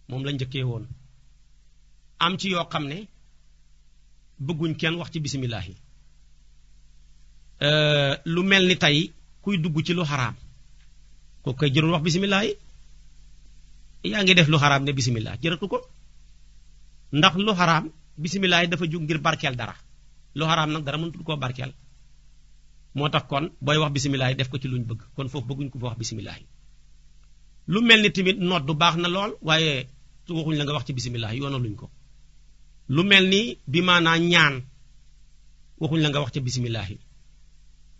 moom la njëkkee woon am ci yoo xam ne bëgguñ kenn wax ci bisimillahi lu mel ni tey kuy dugg ci lu xaraam ko koy jërul wax bisimillahi yaa ngi def lu xaraam ne bisimilah jëratu ko ndax lu xaraam bisimillahi dafa jug ngir barkeel dara lu xaraam nag dara mënutul koo barkeel moo tax kon booy wax bisimillahi def ko ci luñ bëgg kon foofu bëgguñ ko fa wax bisimillahi lu mel ni tamit noddu baax na lool waaye waxuñ la nga wax ci bisimilah yoonaluñ ko lu mel ni bi maanaa ñaan waxuñ la nga wax ca bisimilah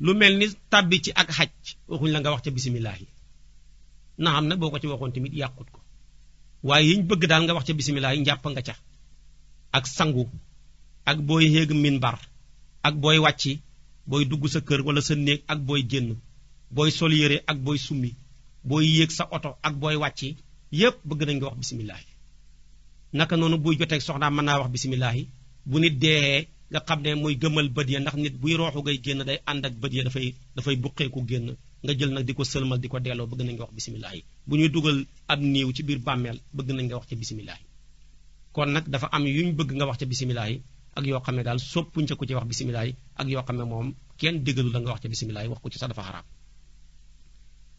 lu mel ni tàbbi ci ak xaj waxuñ la nga wax ca bisimilah na xam ne boo ko ci waxoon tamit yàqut ko waaye yiñ bëgg daal nga wax ca bisimilah njàpp nga ca ak sangu ak booy yéeg minbar ak booy wàcci booy dugg sa kër wala sa néeg ak booy génn booy sol yére ak booy summi booy yéeg sa oto ak booy wàcc yépp bëgg nañ nga wax bisimilah naka noonu buy joteeg soxnaam mën naa wax bisimilah bu nit dee nga xam ne muy gëmal bët ya ndax nit buy rooxu ngay génn day ànd ak bët ya dafay buqeeku génn nga jël nag di ko sëlmal di ko delloo bëgg nañ nga wax bisimilah bu ñuy dugal ab niiw ci biir bàmmeel bëgg nañ nga wax ca bisimilah kon nag dafa am yuñ bëgg nga wax ca bisimilah ak yoo xam ne daal soppuñ ca ku ci wax bisimilah ak yoo xam ne moom kenn déggalu la nga wax ca bisimilah wax ko ci sax dafa xaraam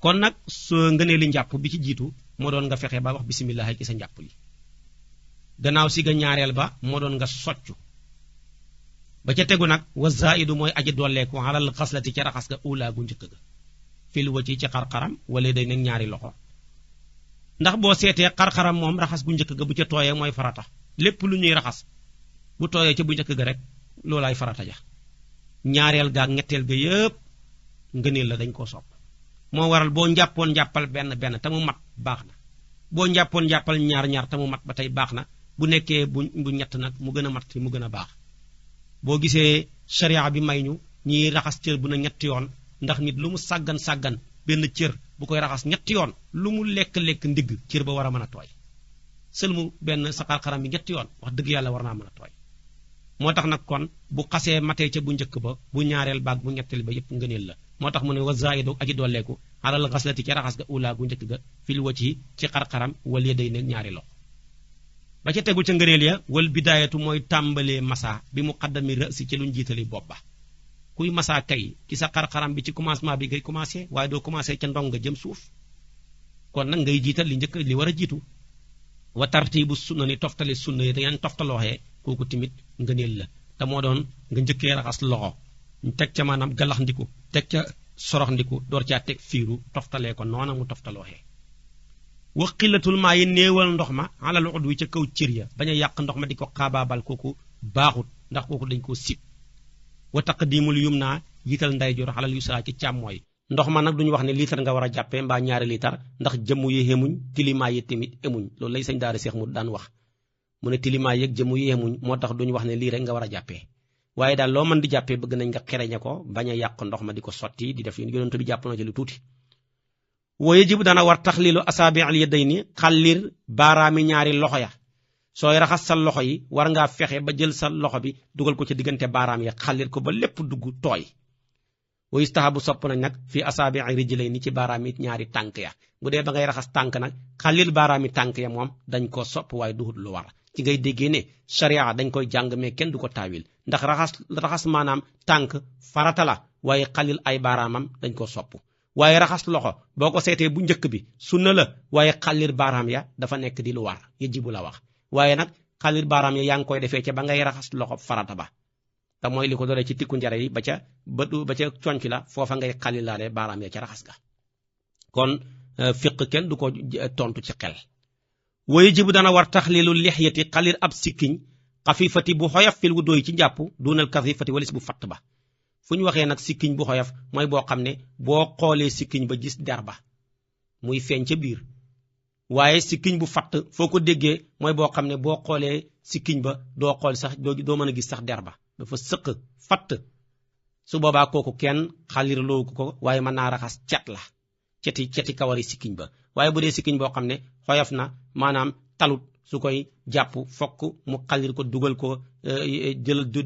kon nag soo ngënee li njàpp bi ci jiitu moo doon nga fexe ba wax bisimilah ci sa njàpp li gannaaw si ga ñaareel ba moo doon nga soccu ba ca tegu nag wa zaidu mooy aji dolleeku alal xaslati ca raxas ga ula gu njëkk ga fil wa ci xarxaram wala day nekk ñaari loxo ndax boo seetee xarxaram moom raxas gu njëkk ga bu ca tooyee mooy farata lépp lu ñuy raxas bu tooyee ca bu njëkk ga rek loolaay farata ja ñaareel ga ak ñetteel ga yépp ngëneel la dañ koo sopp moo waral boo njàppoon njàppal benn te mu mat baax na boo njàppoon njàppal ñaar te mu mat ba tey baax na bu nekkee bu ñett nag mu gën a mat mu gën a baax boo gisee sharia bi may ñu ñiy raxas cër bu na ñetti yoon ndax nit lu mu sàggan benn cër bu koy raxas ñetti yoon lu mu lekk ndigg cër ba war a mën a tooy sël mu benn sa xarxaram bi ñetti yoon wax dëgg yàlla war naa mën a tooy moo tax nag kon bu xasee matee ca bu njëkk ba bu ñaareel baag bu ñetteel ba yépp ngëneel la moo tax mu ne wa zaidu aji dolleeku alal xaslati ca raxas ga ula gu njëkk ga fil wajhi ci xarxaram wal yaday nekk ñaari loxo ba ca tegu ca ngëneel ya wal bidaayatu mooy tàmbalee masa bi muqaddami ra'si ci luñ jiitali bopp ba kuy masa kay ci sa xarxaram bi ci commencement bi ngay commencé waaye doo commencé ca ndong nga jëm suuf kon nag ngay jiital li njëkk li war a jiitu wa tartibu sunna ni toftale sunna yi da ngeen toftalooxee kooku tamit ngëneel la te moo doon nga njëkkee raxas loxo ñu teg ca maanaam galax ndiku teg ca sorox ndiku door caa teg fiiru toftalee ko noona mu toftalooxee wa xillatul maa yi néewal ndox ma alal udwi ca kaw cër ya bañ a yàq ndox ma di ko xaabaabal kooku baaxut ndax kooku dañ koo sib wa taqdimul yumna yital ndeyjoor alal yusra ci càmmooy ndox ma nag duñu wax ne liitar nga war a jàppee mbaa ñaari liitar ndax jëmm yi xemuñ tilimaa yi tamit emuñ loolu lay sañ daara seex mu daan wax mu ne tilimaa yeeg jëmm yi xemuñ moo tax duñu wax ne lii rek nga war a jàppee waaye daal loo mën di jàppee bëgg nañ nga xereñe ko bañ a yàq ndox ma di ko sotti di def yonent bi jàpp na ci lu tuuti wa yajibu dana war taxliilu asaabi al yadayni xallir baaraami ñaari loxo ya sooy raxas sa loxo yi war ngaa fexe ba jël sa loxo bi dugal ko ci diggante baaraam ya xallir ko ba lépp dugg tooy wa yustahabu sopp nañ nag fii asaabi rijlayni ci baaraami ñaari tànk ya bu dee ba ngay raxas tànk nag xallir baaraami tànk ya moom dañ ko sopp waaye duhut lu war ci ngay déggee ne sharia dañ koy jàng mais kenn du ko taawil ndax raxas maanaam tànk farata la waaye xalil ay baaraamam dañ ko sopp waaye raxas loxo boo ko seetee bu njëkk bi sunna la waaye xallir baaraam ya dafa nekk di lu war yajibu la wax waaye nag xallir baaraam ya yaa ngi koy defee ca ba ngay raxas loxo farata ba te mooy li ko dooree ci tikku njare yi ba ca conc la foofa ngay xalilaale baaraam ya ca raxas ga kon fiq kenn du ko tontu ci xel wa yajibu dana war taxlilu lixyati xalir ab sikkiñ xafifati bu xoyof fil wu dooy ci njàpp dunal kasifati walis bu fatt ba fu ñu waxee nag sikkiñ bu xoyof mooy boo xam ne boo xoolee sikkiñ ba gis der ba muy feeñ ca biir waaye sikkiñ bu fatt foo ko déggee mooy boo xam ne boo xoolee sikkiñ ba doo xool sax doo mën a gis sax der ba dafa sëq fatt su boobaa kooku kenn xalir loowu ko waaye mën naa raxas cet la ceti kawari sikkiñ ba waaye bu dee sikkiñ boo xam ne xoyof na maanaam talut su koy jàpp fokk mu xalir ko dugal ko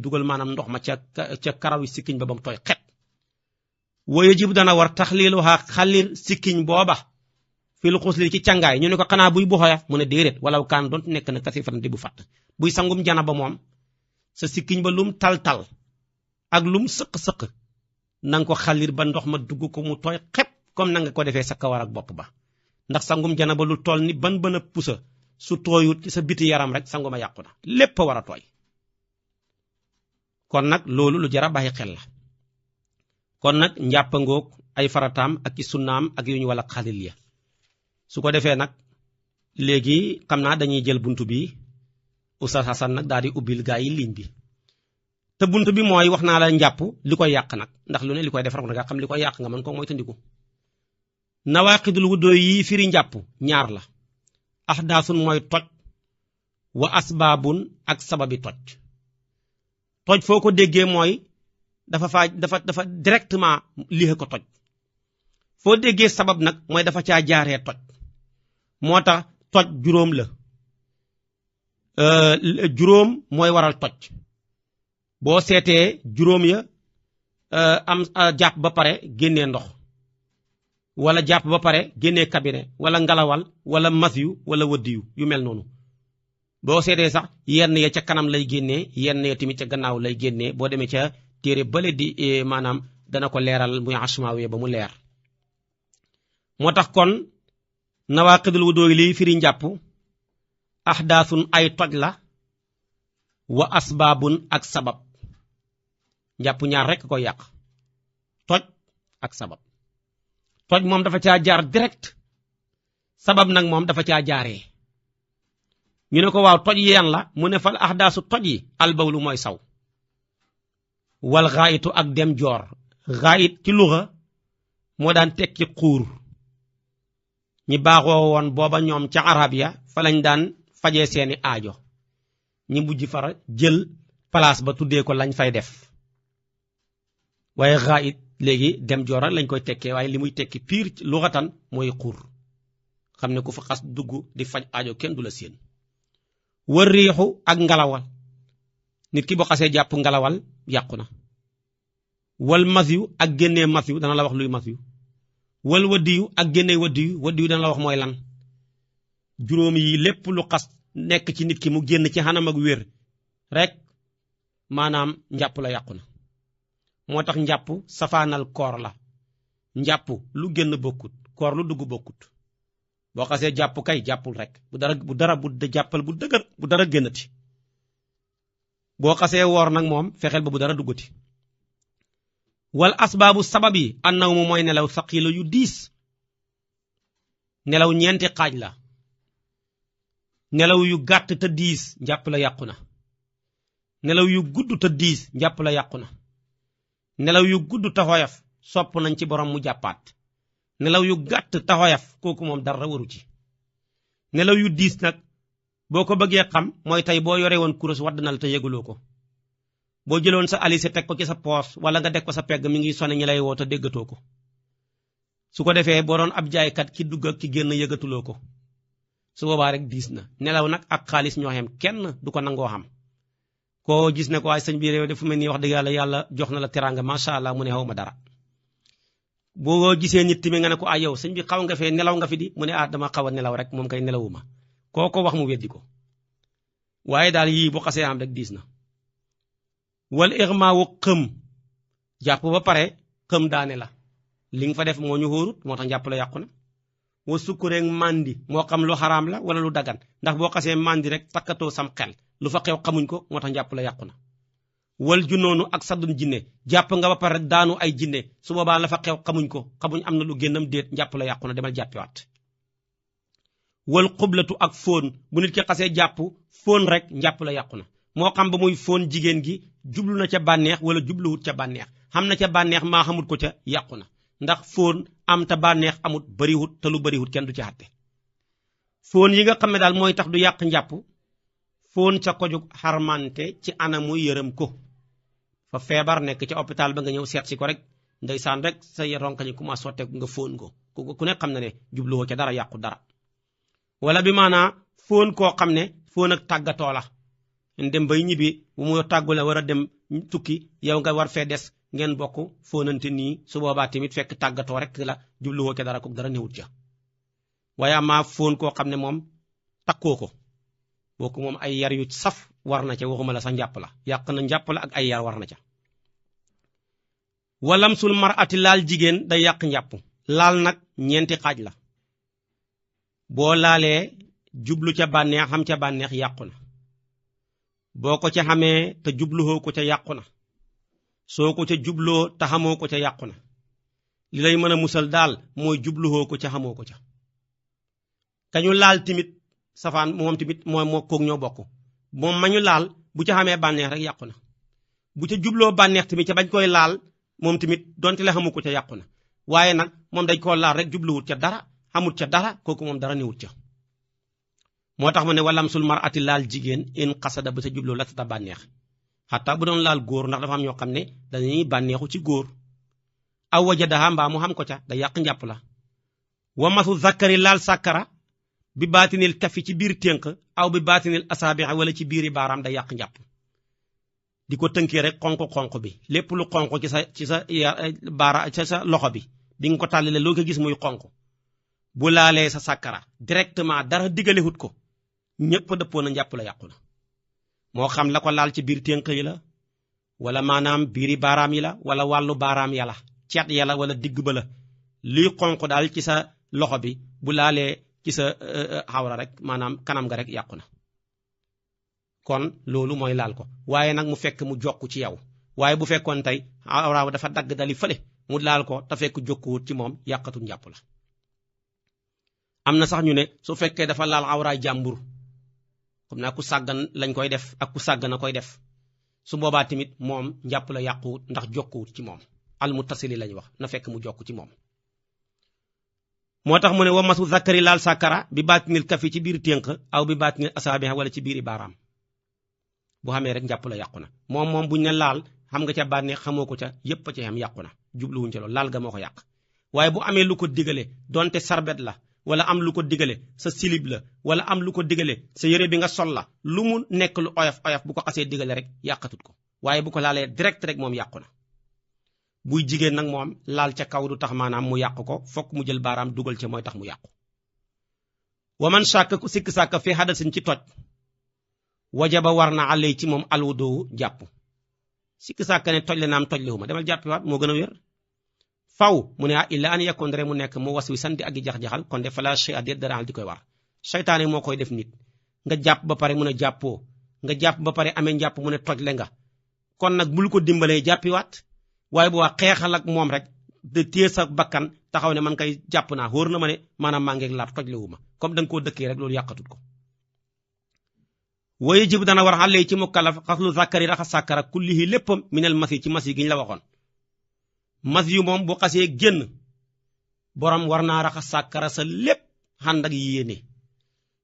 dugal maanaam ndox ma ca karaw yi sikkiñ ba mu tooy xet wa yajib dana war taxliluha xalir sikkiñ booba fil xusli ci càngaay ñu ne ko xanaa buy bu xoyof mu ne déedéet walaw kaan doon nekk na kasifatan di bu fatt buy sangum jana ba moom sa sikkiñ ba lum tal-tal ak lum sëq-sëq na nga ko xalir ba ndox ma dugg ko mu tooy xep comme na nga ko defee sa kawar ak bopp ba ndax sangum jana ba lu toll ni ban a pusa su tooyut ci sa biti yaram rek sanguma yàqu na lépp a war a tooy kon nag loolu lu jara bàyyi xel la kon nag njàppangoog ay farataam ak ci sunnaam ak yu ñu wala xalil ya su ko defee nag léegi xam naa dañuy jël buntu bi Oustaz Assane nag daal di ubbil gaa yi ligne bi te buntu bi mooy wax naa la njàpp li koy yàq nag ndax lu ne li koy defar ko nga xam li koy yàq nga mën ko mooy tandiku nawaqidul wudu yi firi njàpp ñaar la ahdaasun mooy toj wa asbaabun ak sababi toj foo ko déggee mooy dafa directement lixe ko toj foo déggee sabab nag mooy dafa caa jaaree toj moo tax toj juróom la juróom mooy waral toj boo seetee juróom ya am jàpp ba pare génnee ndox wala jàpp ba pare génnee cabinet wala ngalawal wala masyu wala wëddiyu yu mel noonu boo seetee sax yenn ya ca kanam lay génnee yenn ya tamit ca gannaaw lay génnee boo demee ca téere bale di maanaam dana ko leeral muy Ashmaawi ba mu leer moo tax kon nawaaqidul wudu li firi njàpp ahdaasun ay toj la wa asbaabun ak sabab njàpp ñaar rekk ko yàq toj ak sabab toj moom dafa caa jaar direct sabab nag moom dafa caa jaaree ñu ne ko waaw toj yi yan la mu ne fal ahdaasu toj yi albawlu mooy saw wal xaayitu ak dem joor xaayit ci luxa moo daan tekki xuur ñi baaxoo woon booba ñoom ca arab ya fa lañ daan fajee seeni aajo ñi mujj fara jël place ba tuddee ko lañ fay def waaye xaayit léegi dem joor rek lañ koy tekkee waaye li muy tekki piir luxatan mooy xuur xam ne ku fa xas dugg di faj aajo kenn du la séen war riixu ak ngalawal nit ki boo xasee jàpp ngalawal yàqu na wal masyu ak génnee masyu dana la wax luy masyu wal wadiyu ak génnee wadiyu dana la wax mooy lan juróom yi lépp lu xas nekk ci nit ki mu génn ci xanam ak wér rek maanaam njàpp la yàqu na moo tax njàpp safaanal koor la njàpp lu génn bokkut koor lu dugg bokkut boo xasee jàpp kay jàppul rek bu jàppal bu dëgër bu dara génnati boo xasee woor nag moom fexeel ba bu dara duggati wal asbaabu sabab yi annaw mu mooy nelaw saqiila yu diis nelaw ñeenti xaaj la nelaw yu gàtt te diis njàpp la yàqu na nelaw yu gudd te diis njàpp la yàqu na nelaw yu gudd taxoyaf sopp nañ ci borom mu jàppaat nelaw yu gàtt taxoyaf kooku moom dara waru ci nelaw yu diis nag boo ko bëggee xam mooy tey boo yore woon kurus wadd na la te yëguloo ko boo jëloon sa alise teg ko ci sa poos wala nga deg ko sa pegg mi ngi sone ñi lay woo te déggatoo ko su ko defee boo doon ab jaaykat ki dugg ak ki génn yëgatuloo ko su boobaa rek diis na nelaw nag ak xaalis ñoo xem kenn du ko nangoo xam koo gis ne ko waaye sëñ bi réew de fu mel nii wax dëgg yàlla jox na la teraanga macha allah mu ne xaw ma dara boo gisee nit mi nga ne ko ah yow sëñ bi xaw nga fee nelaw nga fi di mu ne ah dama xaw a nelaw rek moom kay nelawuma koo ko wax mu weddi ko waaye daal yii bu xasee am rek diis na wal irmaawu xëm jàpp ba pare xëm daane la li nga fa def moo ñu xóorut moo tax njàpp la yàqu na wa sukkureeg mandi moo xam lu xaraam la wala lu dagan ndax boo xasee mandi rek takkatoo sam xel lu fa xew xamuñ ko moo tax njàpp la yàqu na wal junoonu ak saddun jinne jàpp nga ba pare daanu ay jinne su boobaa la fa xew xamuñ ko xamuñ am na lu génnam déet njàpp la yàqu na demal jàppiwaat wal xublatu ak fóon bu nit ki xasee jàpp fóon rek njàpp la yàqu na moo xam ba muy fóon jigéen gi jublu na ca bànneex wala jubluwut ca bànneex xam na ca bànneex maa xamut ko ca yàqu na ndax fóon am te bànneex amut bariwut te lu bariwut kenn du ci àtte fóon yi nga xam ne daal mooy tax du yàq njàpp fóon ca ko jug xarmante ci anamu yërëm ko fa feebar nekk ca hôpital ba nga ñëw seet si ko rek ndeysaan rek sa ronkañi commencé sotteeku nga fóon ko ku ne xam na ne jubluwoo ca dara yàqu dara wala bi maanaa fóon koo xam ne fóon ak tàggatoo la dem bay ñibbi bu mu tàggu la war a dem tukki yow nga war fee des ngeen bokk fóonante nii su boobaa tamit fekk tàggatoo rek la jubluwoo ca dara ko dara newut ca waaye amaa fóon koo xam ne moom takkoo ko bokku moom ay yar yu saf war na ca waxuma la sax njàpp la yàq na njàpp la ak ay yar war na ca walam sul marati laal jigéen day yàq njàpp laal nag ñeenti xaaj la boo laalee jublu ca bànneex xam ca bànneex yàqu na boo ko ca xamee te jubluwoo ko ca yàqu na soo ko ca jubloo te xamoo ko ca yàqu na li lay mën a musal daal mooy jubluwoo ko ca xamoo ko ca kañu laal timit safaan moom tamit moo koog ñoo bokk moom mañu laal bu ca xamee bànneex rek yàqu na bu ca jubloo bànneex tamit ca bañ koy laal moom tamit donte la xamu ko ca yàqu na waaye nag moom dañ koo laal rek jubluwut ca dara xamut ca dara kooku moom dara newut ca moo tax mu ne walam sul marati laal jigéen in xasada ba sa jubloo la ta bànneex xataa bu doon laal góor ndax dafa am ñoo xam ne dañuy bànneexu ci góor aw wajadaha mbaa mu xam ko ca da yàq njàpp la wa masu zakari laal sàkkara bi baatinil kafi ci biir ténk aw bi baatinil asaabi wala ci biiri baaraam da yàq njàpp di ko tënkee rek xonq bi lépp lu xonq ci sa baara ci sa loxo bi bi nga ko tàllale loo ko gis muy xonq bu laalee sa sàkkara directement dara digalewut ko ñëpp dëppoo na njàpp la yàqu na moo xam la ko laal ci biir ténk yi la wala maanaam biiri baaraam yi la wala wàllu baaraam ya la ceet ya la wala digg ba la luy xonq daal ci sa loxo bi bu laalee ci sa xawra rek maanaam kanam nga rek yàqu na kon loolu mooy laal ko waaye nag mu fekk mu jokku ci yow waaye bu fekkoon tey awra dafa dagg dali fële mu laal ko te fekk jokkuwut ci moom yàqatu njàpp la am na sax ñu ne su fekkee dafa laal awraay jàmbur xam naa ku sàggan lañ koy def ak ku sàggan a koy def su boobaa tamit moom njàpp la yàquwut ndax jokkuwut ci moom al muttasili lañ wax na fekk mu jokk ci moom moo tax mu ne wa masu zakari laal sàkkara bi baatinil kafi ci biir ténk aw bi baatinil asaabi wala ci biiri baaraam bu xamee rek njàpp la yàqu na moom buñ ne laal xam nga ca bànneex xamoo ko ca yépp a ci xam yàqu na jubluwuñ ca loolu laal ga moo ko yàq waaye bu amee lu ko digale donte sarbet la wala am lu ko digale sa silib la wala am lu ko digale sa yére bi nga sol la lu mu nekk lu oyof bu ko xasee digale rek yàqatut ko waaye bu ko laalee direct rek moom yàqu na buy jigéen nag moom laal ca kaw du tax maanaam mu yàq ko fokk mu jël baaraam dugal ca mooy tax mu yàqu wa man shakka ku sikk sàkk fi hadasin ci toj wajaba war na alay ci moom alwudu jàpp sikk sàkk ne toj le naam toj liwuma demal jàppiwaat moo gën a wér faw mu ne illa an yakun rek mu nekk mu was wi santi ak i jax-jaxal kon de fala shay adet daraal di koy war seytaane moo koy def nit nga jàpp ba pare mu ne jàppoo nga jàpp ba pare amee njàpp mu ne toj le nga kon nag bul ko dimbalee jàppiwaat waaye bu waa xeexal ak moom rek de téye sa bakkan taxaw ne man kay jàpp naa wóor na ma ne maanaam maa ngeeg laab toj le wu ma comme da nga koo dëkkee rek loolu yàqatut ko waye jib dana war xale ci mukallaf xaslu zakari raxas sàkkara kullihi léppam minel masi ci masi gi ñu la waxoon mas yu moom bu xasee génn borom war naa raxas sàkkara sa lépp xànd ak yéene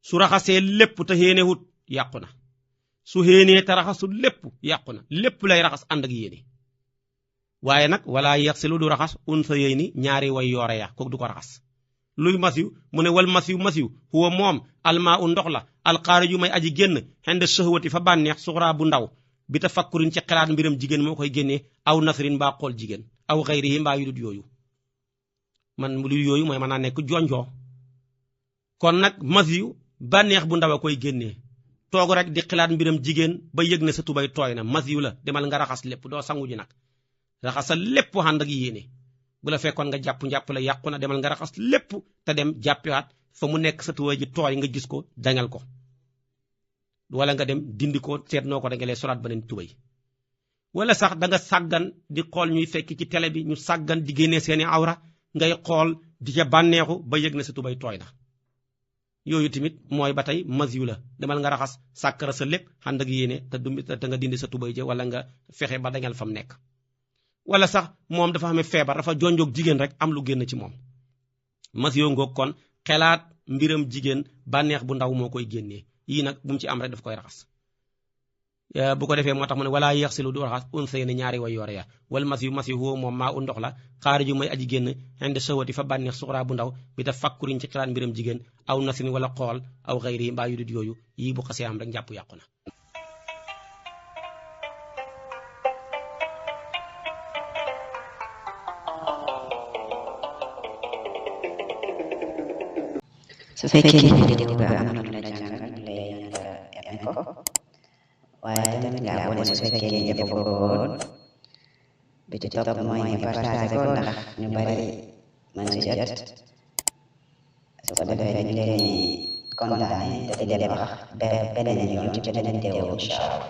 su raxasee lépp te xéenewut yàqu na su xéenee te raxasul lépp yàqu na lépp lay raxas ànd ak yéene waaye nag wala yaxsilu du raxas unsa yéy ni ñaari way yoore ya kooku du ko raxas luy masiw mu ne wal masiw huwa moom almaa u ndox la alxaariju may aji génn xend sëhwati fa bànneex suxraa bu ndaw bi ta fakkurin ci xalaat mbiram jigéen moo koy génnee aw nasrin mbaa xool jigéen aw xayrihi mbaa yu dut yooyu man lu yooyu mooy mën naa nekk jonjoo kon nag masiw bànneex bu ndaw a koy génnee toog rek di xalaat mbiram jigéen ba yëg ne sa tubay tooy na masiw la demal nga raxas lépp doo sangu ji nag raxasal lépp ànd ak yéene bu la fekkoon nga jàpp la yàqu na demal nga raxas lépp te dem jàppiwaat fa mu nekk sa tubay ji tooy nga gis ko dangal ko wala nga dem dindi ko seet noo ko dangalee solaat beneen tubay wala sax da nga sàggan di xool ñuy fekk ci télé bi ñu sàggan di génnee seeni awra ngay xool di ca bànneexu ba yëg ne sa tubay tooy na yooyu tamit mooy ba tey masiw la demal nga raxas sàkkara sa lépp ànd ak yéene te nga dindi sa tubay ja wala nga fexe ba dangal fa mu nekk wala sax moom dafa xamee feebar dafa jonjoog jigéen rek am lu génn ci moom masiw ngoog kon xelaat mbiram jigéen bànneex bu ndaw moo koy génnee yii nag bu mu ci am rek daf koy raxas bu ko defee moo tax mu ne wala yaxsilu du raxas unsay ne ñaari way yoore ya wal masiw huwa moom maa u ndox la xaariju may aji génn xend sawati fa bànneex suxraa bu ndaw bi ta fakkuriñ ci xelaat mbiram jigéen aw nasin wala xool aw xayri mbaa yu dut yooyu yii bu xasee am rek njàpp yàqu na su fekkee ne vidéo bi am na lu la jàngal ñu lay ñaan nga ko waaye tamit nga abonné su fekkee ne defoo ko woon bi ci topp mooy nga partagé ko ndax ñu bari man si jot su ko defee ñu leen di kontaane te di leen wax beneen yoon ci beneen vidéo incha allah